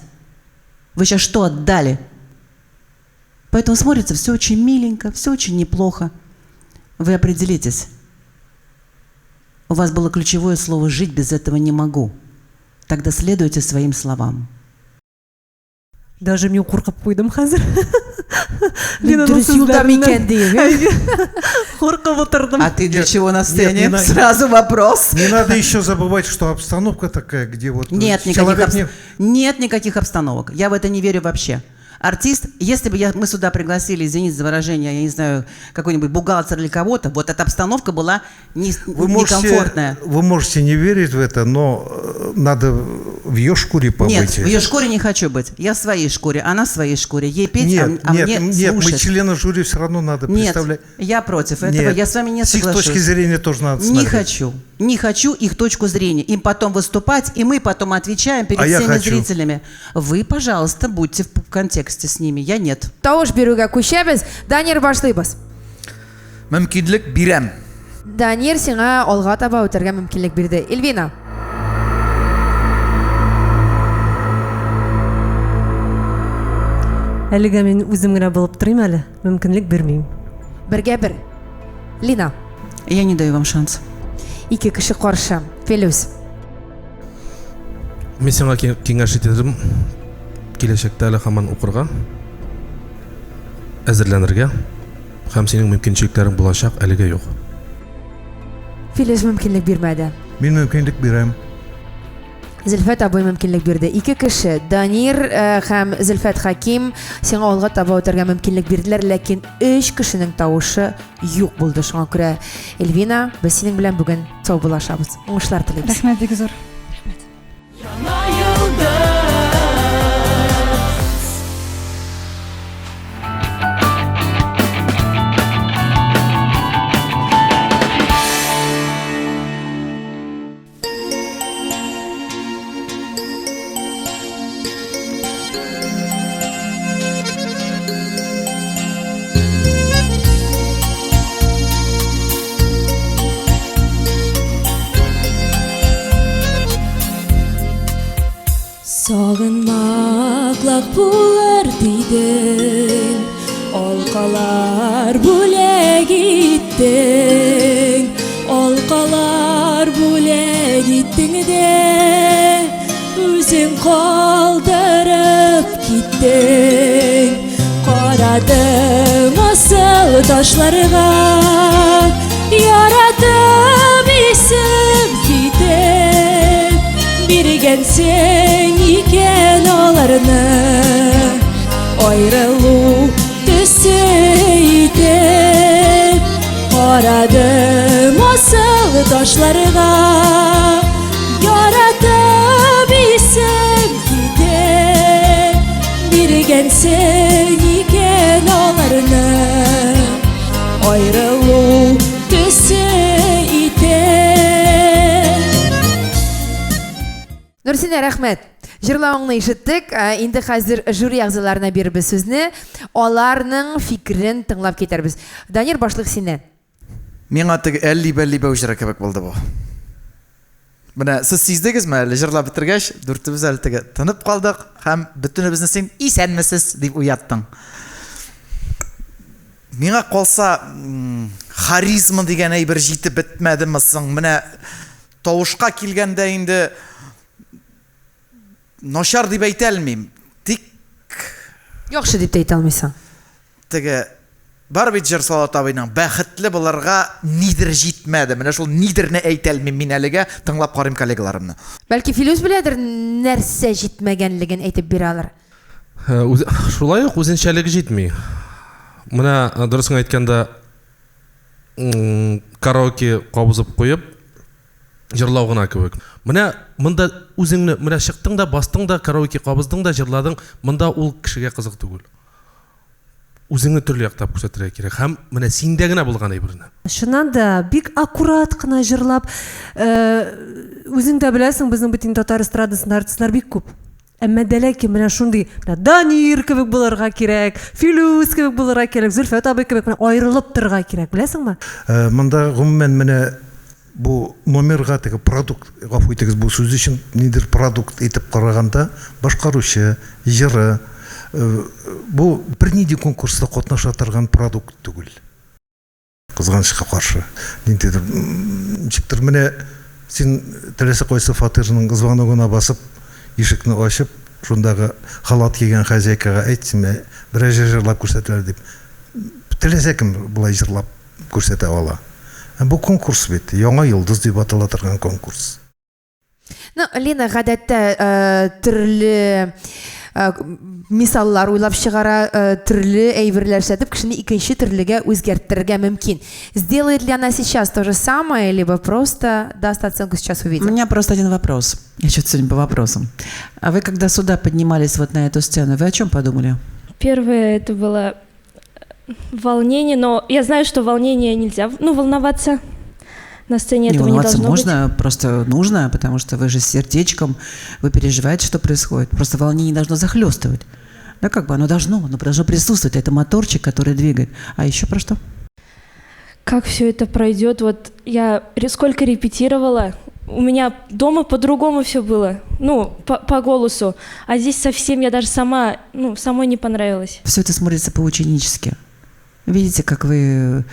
Вы сейчас что отдали? Поэтому смотрится все очень миленько, все очень неплохо. Вы определитесь. У вас было ключевое слово «жить без этого не могу». Тогда следуйте своим словам. Даже мин куркып куйдым хәзер. Дөрес юлда микән диеп. Куркып утырдым. А ты для чего на сцене? Сразу вопрос. Не надо еще забывать, что обстановка такая, где вот Нет никаких, нет никаких обстановок. Я в это не верю вообще. Артист, если бы мы сюда пригласили, извините за выражение, я не знаю, какой-нибудь бухгалтер или кого-то, вот эта обстановка была некомфортная. Вы можете не верить в это, но надо в ее шкуре побыть. Нет, в ее шкуре не хочу быть. Я в своей шкуре, она в своей шкуре. Ей петь, нет, а нет, мне нет, слушать. Мы члены жюри все равно надо представлять. Нет, я против этого, нет, я с вами не соглашусь. С их точки зрения тоже надо смотреть. Не хочу. Не хочу их точку зрения. Им потом выступать, и мы потом отвечаем перед всеми зрителями. Вы, пожалуйста, будьте в контексте с ними. Я нет. Тавыш бирүгә күчәбез. Данир, башлыйбыз. Мөмкинлек бирәм. Данир сиңа алга таба үтәргә мөмкинлек бирде. Эльвина. Әлегә мин үзем генә булып торыйм әле. Мөмкинлек бирмим. Бергә бер. Лина. Я не даю вам шанс. Ике кеше каршы. Фелүс. Мин сиңа киңәш итәрем киләчәктә әле һаман укырга, әзерләнергә һәм синең мөмкинчелекләрең булачак, әлегә юк. Филүс мөмкинлек бирмәде. Мин мөмкинлек бирәм. Зөлфәт абый мөмкинлек бирде. Ике кеше, Данир һәм Зөлфәт Хаким, сиңа алга таба үтәргә мөмкинлек бирделәр, ләкин өч кешенең тавышы юк булды. Шуңа күрә, Эльвина, без синең белән бүген саубуллашабыз. Уңышлар телибез. Рәхмәт бик зур. Рәхмәт. Яңа елда. Сагынмаклык булыр дидең, Алкалар бүләк иттең, Алкалар бүләк иттең дә, Үзең калдырып киттең. Карадым асыл ташларга, Яратып исем китеп, Биргәнсең икән аларны, Айрылу төсе итеп. Карадым асыл ташларга, Яратып исем китеп, Биргәнсең икән аларны, Айрылу төсе итеп. Нурсинә, рәхмәт. Җырлавыңны ишеттек. Ә, Инде хәзер жюри әгъзаларына бирербез сүзне. Аларның фикерен тыңлап китәрбез. Данир, башлык синнән. Миңа теге әлли-бәлли бәү җыры кебек булды бу. Менә сез сиздегезме әле җырлап бетергәч, дүртебез әле теге тынып калдык һәм бөтенебезне син исәнмесез дип уяттың. Миңа калса, харизма дигән әйбер җитеп бетмәдеме соң? Менә тавышка килгәндә инде начар дип әйтә алмыйм. Тик Яхшы дип тә әйтә алмыйсың. Теге бар бит җыр Салават абыйның бәхетле булырга нидер җитмәде. Менә шул нидерне әйтә алмыйм мин әлегә, тыңлап карыйм коллегаларымны. Бәлки Филүс беләдер нәрсә җитмәгәнлеген әйтеп бирә алыр. Э, шулай ук үзенчәлек җитми. Менә э, дөресен әйткәндә, караоке кабызып куеп, җырлау гына кебек. Менә монда үзеңне, менә чыктың да, бастың да, караоке кабыздың да, җырладың, монда ул кешегә кызык түгел. Үзеңне төрле яктап күрсәтергә кирәк һәм менә синдә генә булган әйберне. Чыннан да, бик аккурат кына җырлап, үзең дә беләсең, безнең бит инде татар эстрадасында артистлар бик күп. Әмма дә ләкин менә шундый менә Данир кебек булырга кирәк, Филүс кебек булырга кирәк, Зөлфәт абый кебек менә аерылып торырга кирәк, беләсеңме? Монда гомумән менә Бу номерга теге продукт, гафу итегез бу сүз өчен, ниндидер продукт итеп караганда, башкаручы, җыры, бу бернинди конкурста катнаша торган продукт түгел. Кызганычка каршы, ниндидер, ничектер, менә син теләсә кайсы фатирның звоногына басып, ишекне ачып, шундагы халат кигән хозяйкага әйт, син берәр җыр җырлап күрсәт әле дип. Теләсә кем болай җырлап күрсәтә ала. Ә бу конкурс бит, Яңа йолдыз дип атала торган конкурс. Ну, Лена гадәттә э, төрле э, мисаллар уйлап чыгара, э, төрле әйберләр эшләтеп, кешене икенче төрлегә үзгәрттерергә мөмкин. Сделает ли она сейчас то же самое, либо просто даст оценку сейчас У увидим? меня просто один вопрос. Я что-то сегодня по вопросам. А вы когда сюда поднимались вот на эту сцену, вы о чем подумали? Первое это было волнение, но я знаю, что волнение нельзя, ну, волноваться на сцене Не этого не волноваться должно быть. можно, просто нужно, потому что вы же с сердечком, вы переживаете, что происходит. Просто волнение не должно захлестывать. Да, как бы оно должно, оно должно присутствовать. Это моторчик, который двигает. А еще про что? Как все это пройдет? Вот я сколько репетировала, у меня дома по-другому все было, ну, по голосу. А здесь совсем я даже сама, ну, самой не понравилось. Все это смотрится поученически. Видите, как вы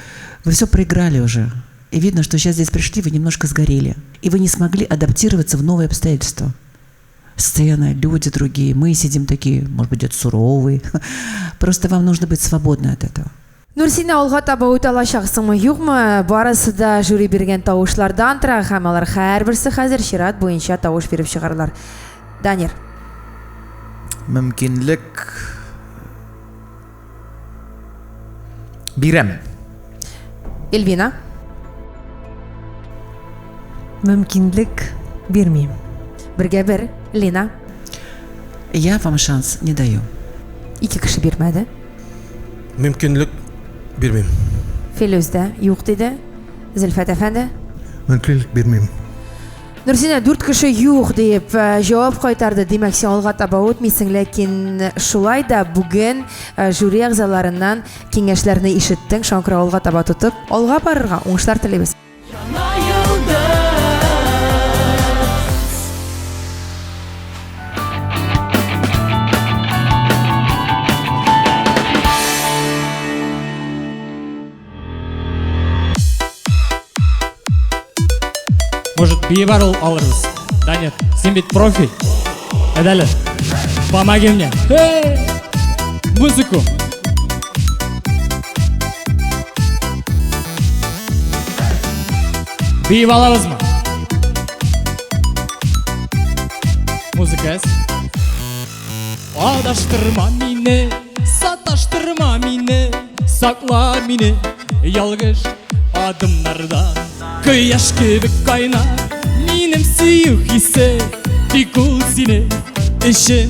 все проиграли уже. И видно, что сейчас здесь пришли, вы немножко сгорели. И вы не смогли адаптироваться в новые обстоятельства. Сцена, люди другие, мы сидим такие, может быть, где-то суровые. Просто вам нужно быть свободны от этого. Нурсинә, алга таба үтә алачаксыңмы, юкмы? Барысы да жюри биргән тавышлардан тора һәм алар һәрберсе хәзер чират буенча тавыш биреп чыгарлар. Данир. Мөмкинлек бирәм. Эльвина. Мөмкинлек бирмим. Бергә бер. Лина. Я вам шанс не даю. Ике кеше бирмәде. Мөмкинлек бирмим. Филүс дә юк диде. Зөлфәт әфәнде. Мөмкинлек бирмим. Нурсинә, дүрт кеше юк диеп э, җавап кайтарды. Димәк, син алга таба үтмисең, ләкин шулай да бүген э, жюри әгъзаларыннан киңәшләрне ишеттең. Шуңа күрә алга таба тотып, алга барырга уңышлар телибез. Биеп алырбыз. Данир, син бит профи. Әйдә әле. Помоги мне. Эй! Музыку. Биеп алабызмы? Музыка әз. Адаштырма мине, саташтырма мине, сакла мине ялгыш адымнардан. Кояш кебек кайнар минем сөю хисе, тик ул сине өчен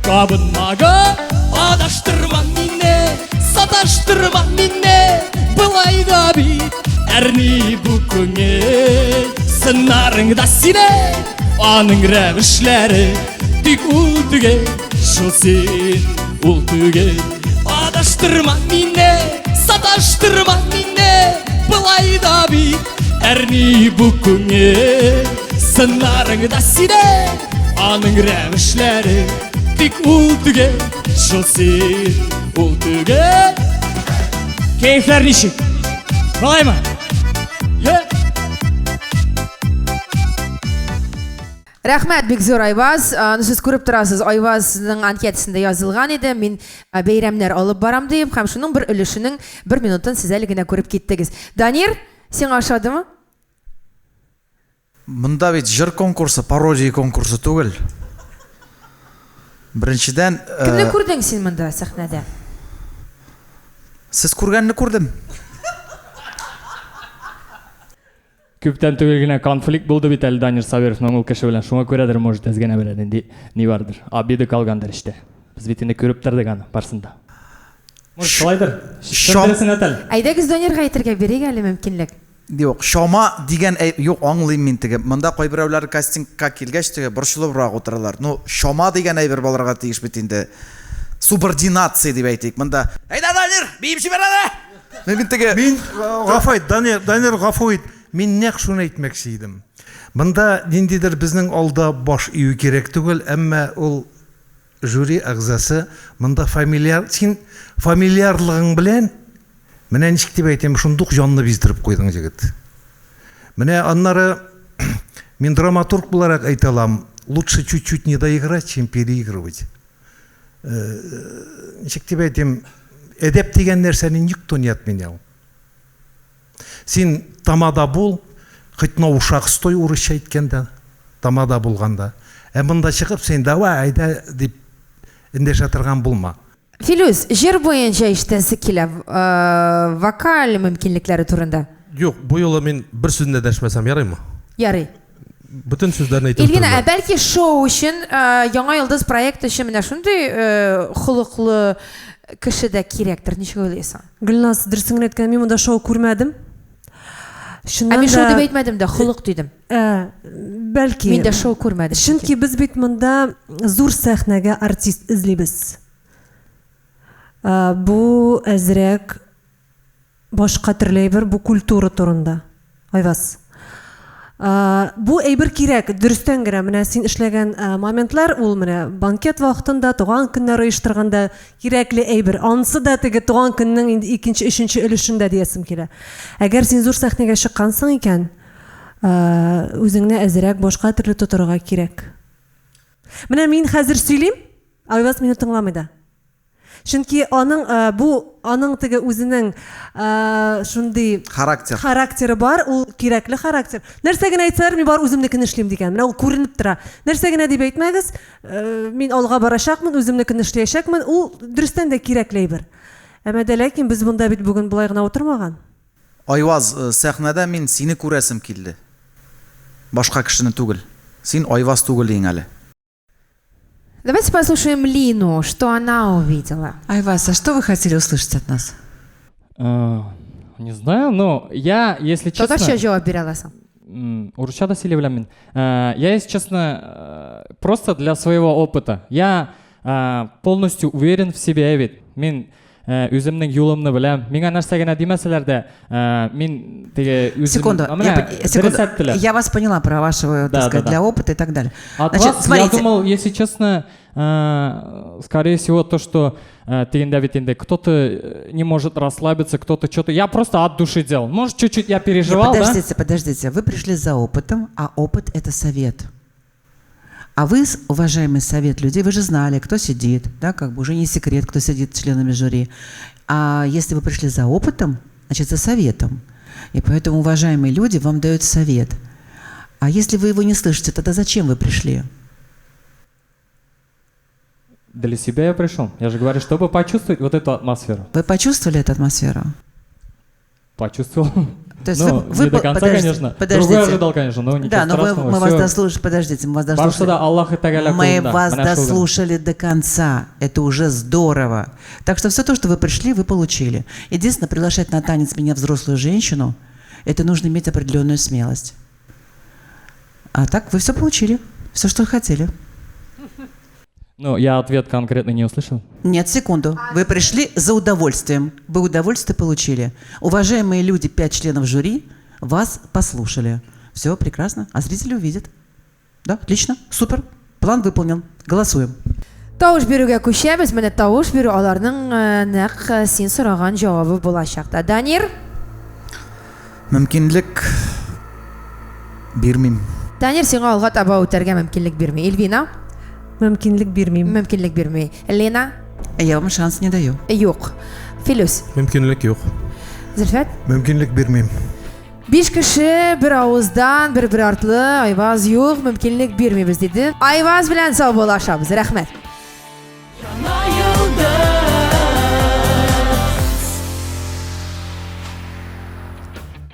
кабынмаган. Адаштырма мине, саташтырма мине, былай да бит әрни бу күңел. Сыннарың да сине, аның рәвешләре, тик ул түгел, шул син, ул түгел. Адаштырма мине, саташтырма мине, былай да бит әрни бу күңел. Сыннарың да сине, аның рәвешләре, тик ул түгел, шул син, ул түгел. Кәефләр ничек? Шулаймы? Һе? Рәхмәт, бик зур, Айваз. Аны сез күреп торасыз, Айвазның анкетасында язылган иде, мин бәйрәмнәр алып барам диеп, һәм шуның бер өлешенең бер минутын сез әле генә күреп киттегез. Данир, сиңа ошадымы? Монда бит җыр конкурсы, пародия конкурсы түгел. Беренчедән, Кемне күрдең син монда сәхнәдә? Сез күргәнне күрдем. Күптән түгел генә конфликт булды бит әле Данир Сабировның ул кеше белән. Шуңа күрәдер, может, әз генә белә нинди ни бардыр. Обида калгандыр эчтә. Без бит инде күреп тордык аны барсын да. Может, шулайдыр. Чын дөресен әйт әле. Әйдәгез, Данирга әйтергә бирик әле мөмкинлек. Юк, чама дигән әй, юк, аңлыйм мин теге. Монда кайберәүләр кастингка килгәч теге борчылыбрак утыралар. Ну, чама дигән әйбер булырга тиеш бит инде. Субординация дип әйтик. Монда, әйдә, Данир, биеп җибәр әле! Мин бит теге. Мин, гафу ит, Данир, Данир, гафу ит. Мин нәкъ шуны әйтмәкче идем. Монда ниндидер безнең алда баш ию кирәк түгел, әмма ул жюри әгъзасы монда фамильяр, син фамильярлыгың белән, менә ничек дип әйтим, шундук җанны биздереп куйдың, җегет. Менә аннары мин драматург буларак әйтә алам, лучше чуть-чуть не доиграть, чем переигрывать. Ничек дип әйтим, әдәп дигән нәрсәне никто не отменял. Син тамада бул, хоть на ушах стой, урысча әйткәндә, тамада булганда. Ә монда чыгып, син давай, әйдә дип эндәшә торган булма. Филүс, җыр буенча ишетәсе килә, вокаль мөмкинлекләре турында. Юк, бу юлы мин бер сүзне дә дәшмәсәм ярыймы? Ярый. Бөтен сүзләрне әйтеп Эльвина, ә бәлки шоу өчен, Яңа йолдыз проекты өчен менә шундый холыклы кеше дә кирәктер, ничек уйлыйсың? Гөлназ, дөресен генә әйткәндә, мин монда шоу күрмәдем. Чыннан ә мин шоу дип әйтмәдем дә, холык дидем. Ә, бәлки. Мин дә шоу күрмәдем. Чөнки без бит монда зур сәхнәгә артист эзлибез. Бу әзрәк Башка төрле әйбер, бу культура турында. Айваз. Бу әйбер кирәк, дөрестән генә, менә син эшләгән моментлар, ул менә банкет вакытында, туган көннәр оештырганда кирәкле әйбер. Анысы да теге туган көннең инде икенче, өченче өлешендә диясем килә. Әгәр син зур сәхнәгә чыккансың икән, үзеңне әзрәк башка төрле тотырга кирәк. Менә мин хәзер сөйлим, Айваз мине тыңламый да. Чөнки аның бу аның теге үзенең шундый характер характеры бар, ул кирәкле характер. Нәрсә генә әйтсәләр, мин бар үземнекен эшлим дигән. Менә ул күренеп тора. Нәрсә генә дип әйтмәгез, мин алга барачакмын, үземнекен эшләячәкмен. Ул дөрестән дә кирәкле әйбер. Әмма дә ләкин без монда бит бүген болай гына утырмаган. Айваз, сәхнәдә мин сине күрәсем килде. Башка кешене түгел. Син Айваз түгел иең әле. Давайте послушаем Лину, что она увидела. Айваз, а что вы хотели услышать от нас? Не знаю, но я, если честно... Татарча җавап бирә аласың. Урысча да сөйли беләм мин. Я, если честно, просто для своего опыта. Я полностью уверен в себе, ведь. Мин Үземнең юлымны беләм. Миңа нәрсә генә димәсәләр дә, мин теге үзем Секунду, я, секунду. Я вас поняла про вашего, так сказать, для опыта и так далее. От Значит, вас, смотрите. я думал, если честно, скорее всего, то, что тегендә бит инде кто-то не может расслабиться, кто-то что-то. Я просто от души делал. Может, чуть-чуть я переживал, Нет, да? подождите, подождите. Вы пришли за опытом, а опыт – это совет. А вы, уважаемый совет людей, вы же знали, кто сидит, да, как бы уже не секрет, кто сидит членами жюри. А если вы пришли за опытом, значит, за советом. И поэтому, уважаемые люди, вам дают совет. А если вы его не слышите, тогда зачем вы пришли? Для себя я пришел. Я же говорю, чтобы почувствовать вот эту атмосферу. Вы почувствовали эту атмосферу? Почувствовал. То есть Ну, вы не до конца, подождите, конечно. подождите. Другой ожидал, конечно, но ничего Да, но страшного. мы вас Всё. дослушали, подождите, мы вас Барсы дослушали. да Аллаһ Тәгалә Мы кулында. вас Менә шул гына. дослушали до конца. Это уже здорово. Так что все то, что вы пришли, вы получили. Единственное, приглашать на танец меня, взрослую женщину, это нужно иметь определенную смелость. А так вы все получили, все, что хотели. Ну, я ответ конкретно не услышал. Нет, секунду. Вы пришли за удовольствием. Вы удовольствие получили. Уважаемые люди, 5 членов жюри, вас послушали. Все прекрасно. А зрители увидят. Да, отлично. Супер. План выполнен. Голосуем. Тавыш бирүгә күчәбез. Менә тавыш бирү аларның нәкъ син сораган җавабы булачак та. Данир? Мөмкинлек бирмим. Данир сиңа алга таба үтәргә мөмкинлек бирми. Эльвина? Мөмкинлек бирмим. Мөмкинлек бирми. Лена? Я вам шанс не даю. Юк. Филүс? Мөмкинлек юк. Зөлфәт? Мөмкинлек бирмим. Биш кеше бер авыздан бер-бер артлы Айваз юк, мөмкинлек бирмибез диде. Айваз белән саубуллашабыз. Рәхмәт.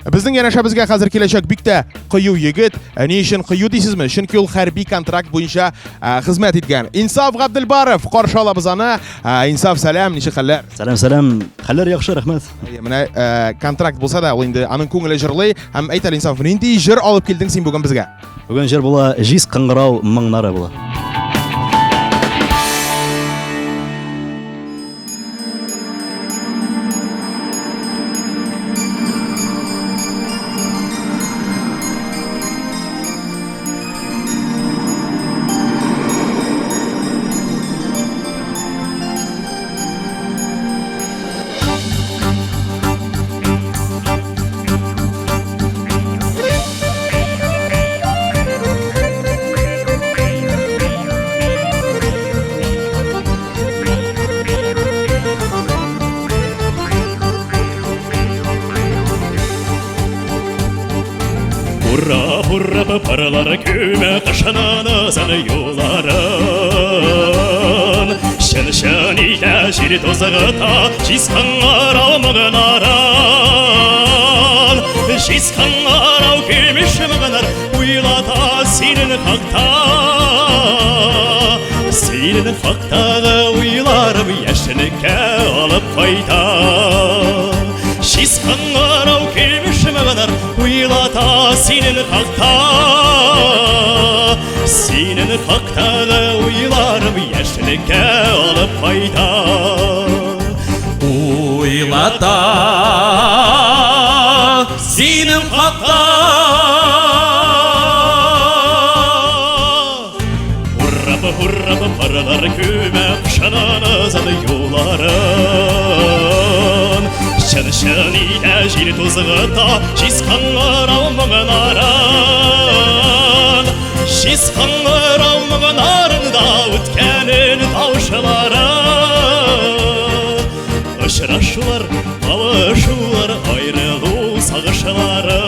Безнең янәшәбезгә хәзер киләчәк бик тә кыю егет. Ни өчен кыю дисезме? Чөнки ул хәрби контракт буенча хезмәт иткән. Инсаф Габделбаров, каршы алабыз аны. Инсаф, сәлам, ничек хәлләр? Сәлам, сәлам. Хәлләр яхшы, рәхмәт. Әйе, менә контракт булса да, ул инде аның күңеле җырлый. Һәм әйт әле, Инсаф, нинди җыр алып килдең син бүген безгә? Бүген җыр була, Җиз кыңгырау моңнары була. Ура, ура, парлар көмә кышынан озын юларын. Чын-чын илә җир тузгыта, җиз кыңгырау моңнарын. Җиз кыңгырау көмеш моңнар уйлата синең хакта. Синең хактагы уйларым яшьлеккә алып кайта. Җиз кыңгырау көмеш моңнар уйлата синең хакта. Синең хактагы уйларым яшьлеккә алып кайта. Уйлата синең хакта. Урап, урап, парлар күмә кышынан озын юларын. Чын-чын илә җил тузгыта, җиз кыңгырау моңнарын. Җиз кыңгырау моңнарында үткәнен тавышлары. Очрашулар, кавышулар, аерылу сагышлары.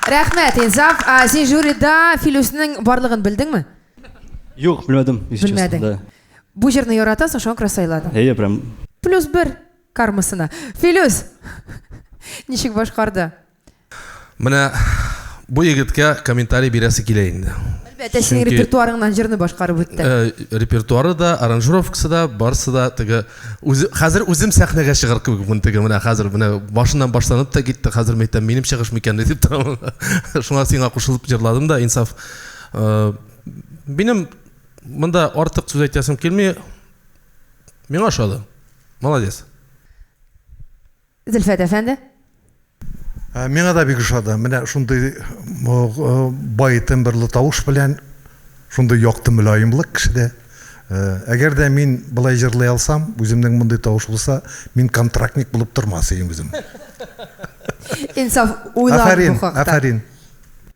Рәхмәт, Инсаф. Син жюрида Филүснең барлыгын белдеңме? Юк, белмәдем, если честно, Белмәдең. да. Бу җырны яратасың, шуңа күрә сайладың. Әйе, прям. Плюс бер кармасына. Филүс, ничек башкарды? Менә бу егеткә комментарий бирәсе килә инде. Әлбәттә, синең Чөнки репертуарыңнан җырны башкарып үтте. Репертуары да, аранжировкасы да, барысы да теге үзе, хәзер үзем сәхнәгә чыгар кебек мин теге менә хәзер менә башыннан башланып та китте, хәзер мин әйтәм, минем чыгыш микән дип торам. Шуңа сиңа кушылып җырладым да, Инсаф. Минем Монда артык сүз әйтәсем килми. Миңа ошады. Молодец. Зөлфәт әфәнде? Ә, миңа да бик ошады. Менә шундый бай тембрлы тавыш белән, шундый якты мөлаемлык кешедә. Әгәр дә мин болай җырлый алсам, үземнең мондый тавыш булса, мин контрактник булып тормас идем үзем. Инсаф, уйлан Афәрин, бу хакта. афәрин.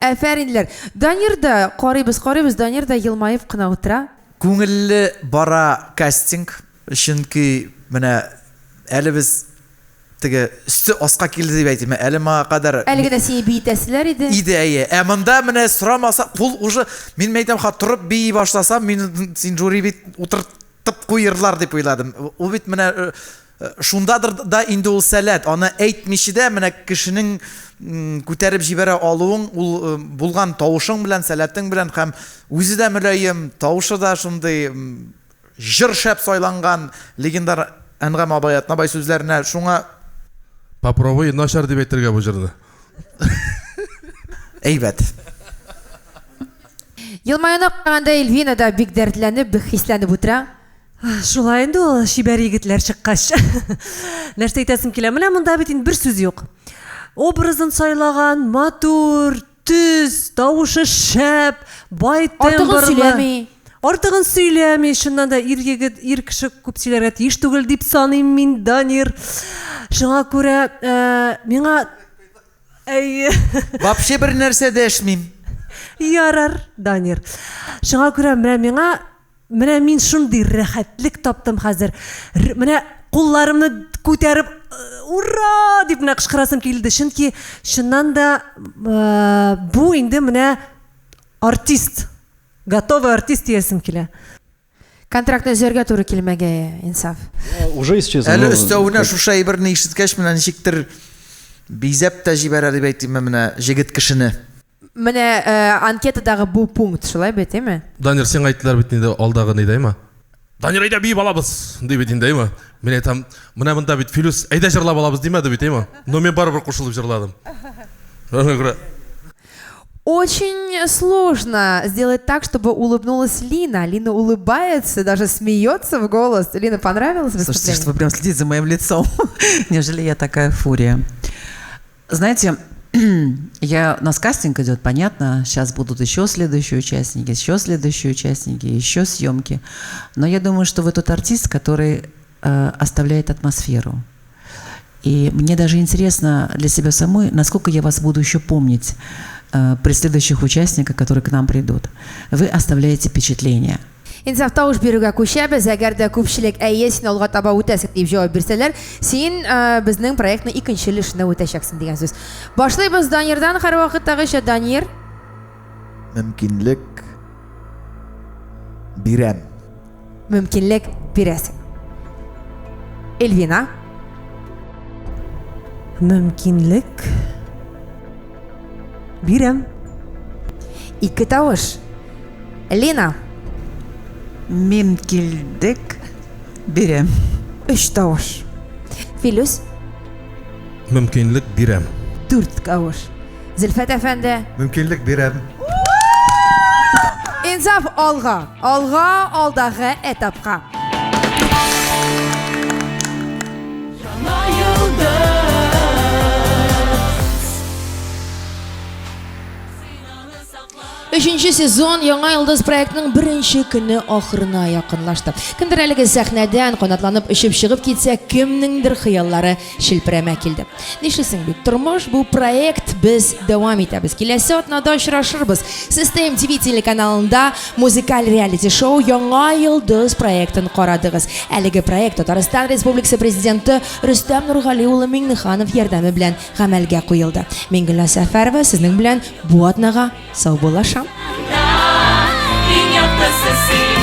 Афәринләр. Данир да, карыйбыз, карыйбыз, Данир да елмаеп кына утыра. Күңелле бара кастинг, чөнки менә әле без теге өсте аска килде дип әйтим, әле моңа кадәр Әле генә сине биетәселәр иде. Иде, әйе. Ә монда менә сорамаса, кул уже, мин әйтәм, ха, торып бии башласам, мин син жюри бит утыртып куерлар дип уйладым. Ул бит менә э, э, шундадыр да инде ул сәләт. Аны әйтмичә дә менә кешенең күтәреп җибәрә алуың, ул э, булган тавышың белән, сәләтең белән һәм үзе дә мөлаем, тавышы да шундый җыр шәп сайланган легендар Әнгам абай Атнабай сүзләренә шуңа Попробуй начар дип әйтергә бу җырны. Әйбәт. Елмаюына караганда Эльвина да бик дәртләнеп, бик хисләнеп утыра. Шулай инде ул, чибәр егетләр чыккач. Нәрсә әйтәсем килә? Менә монда бит инде бер сүз юк. Образын сайлаган, матур, Төз, тавышы шәп, бай Артыгын тембрлы. сөйләми. Артыгын сөйләми, чыннан да ир егет, ир кеше күп сөйләргә тиеш түгел дип саныйм мин, Данир. Шуңа күрә, э, миңа Әйе. Вообще бер нәрсә дәшмим. Ярар, Данир. Шуңа күрә менә миңа Менә мин шундый рәхәтлек таптым хәзер. Менә кулларымны күтәреп, ура! дип менә кычкырасым килде. Чөнки чыннан да бу инде менә артист. Готовый артист диясем килә. Контрактны өзәргә туры килмәгәе, Инсаф. Уже исчез. Әле өстәвенә шушы әйберне ишеткәч, менә ничектер бизәп тә җибәрә дип әйтимме менә җегет кешене. Менә анкетадагы бу пункт шулай бит, әйме? Данир, сиңа әйттеләр бит инде алдагы нидә, әйме? Данир, әйдә биеп алабыз, ди бит инде, әйме? Мин әйтәм, менә монда бит Филүс, әйдә җырлап алабыз димәде бит, әйме? Но мин барыбер кушылып җырладым. Шуңа күрә. Очень сложно сделать так, чтобы улыбнулась Лина. Лина улыбается, даже смеется в голос. Лина, понравилось Слушайте, выступление? что вы прям следите за моим лицом. Неужели я такая фурия? Знаете, я, у нас кастинг идет, понятно. Сейчас будут еще следующие участники, еще следующие участники, еще съемки. Но я думаю, что вы тот артист, который оставляет атмосферу. И мне даже интересно для себя самой, насколько я вас буду еще помнить при следующих участниках, которые к нам придут. Вы оставляете впечатление. Инсаф, тавыш бирүгә күчәбез. Әгәр дә күпчелек әйе, син алга таба үтәсең дип җавап бирсәләр, син безнең проектның икенче өлешенә үтәчәксең дигән сүз. Башлыйбыз Данирдан, һәрвакыттагыча Данир. Мөмкинлек бирәм. Мөмкинлек бирәсең. Эльвина. Мөмкинлек бирәм. Ике тавыш. Лена. Мөмкинлек бирәм. Өч тавыш. Филүс. Мөмкинлек бирәм. Дүрт тавыш. Зөлфәт әфәнде. Мөмкинлек бирәм. Инсаф алга, алга, алдагы этапка. Өченче сезон Яңа йолдыз проектының беренче көне ахырына якынлашты. Кемдер әлеге сәхнәдән канатланып очып чыгып китсә, кемнеңдер хыяллары челперәмә килде. Нишлисең бит, тормыш бу проект, без дәвам итәбез. Киләсе атнада очрашырбыз. Сез ТМТВ телеканалында музыкаль реалити-шоу Яңа йолдыз проектын карадыгыз. Әлеге проект Татарстан Республикасы Президенты Рөстәм Нургали улы Миңнеханов ярдәме белән гамәлгә куелды. Мин Гөлназ Сәфәрова сезнең белән бу атнага саубуллашам. Иң яктысы син.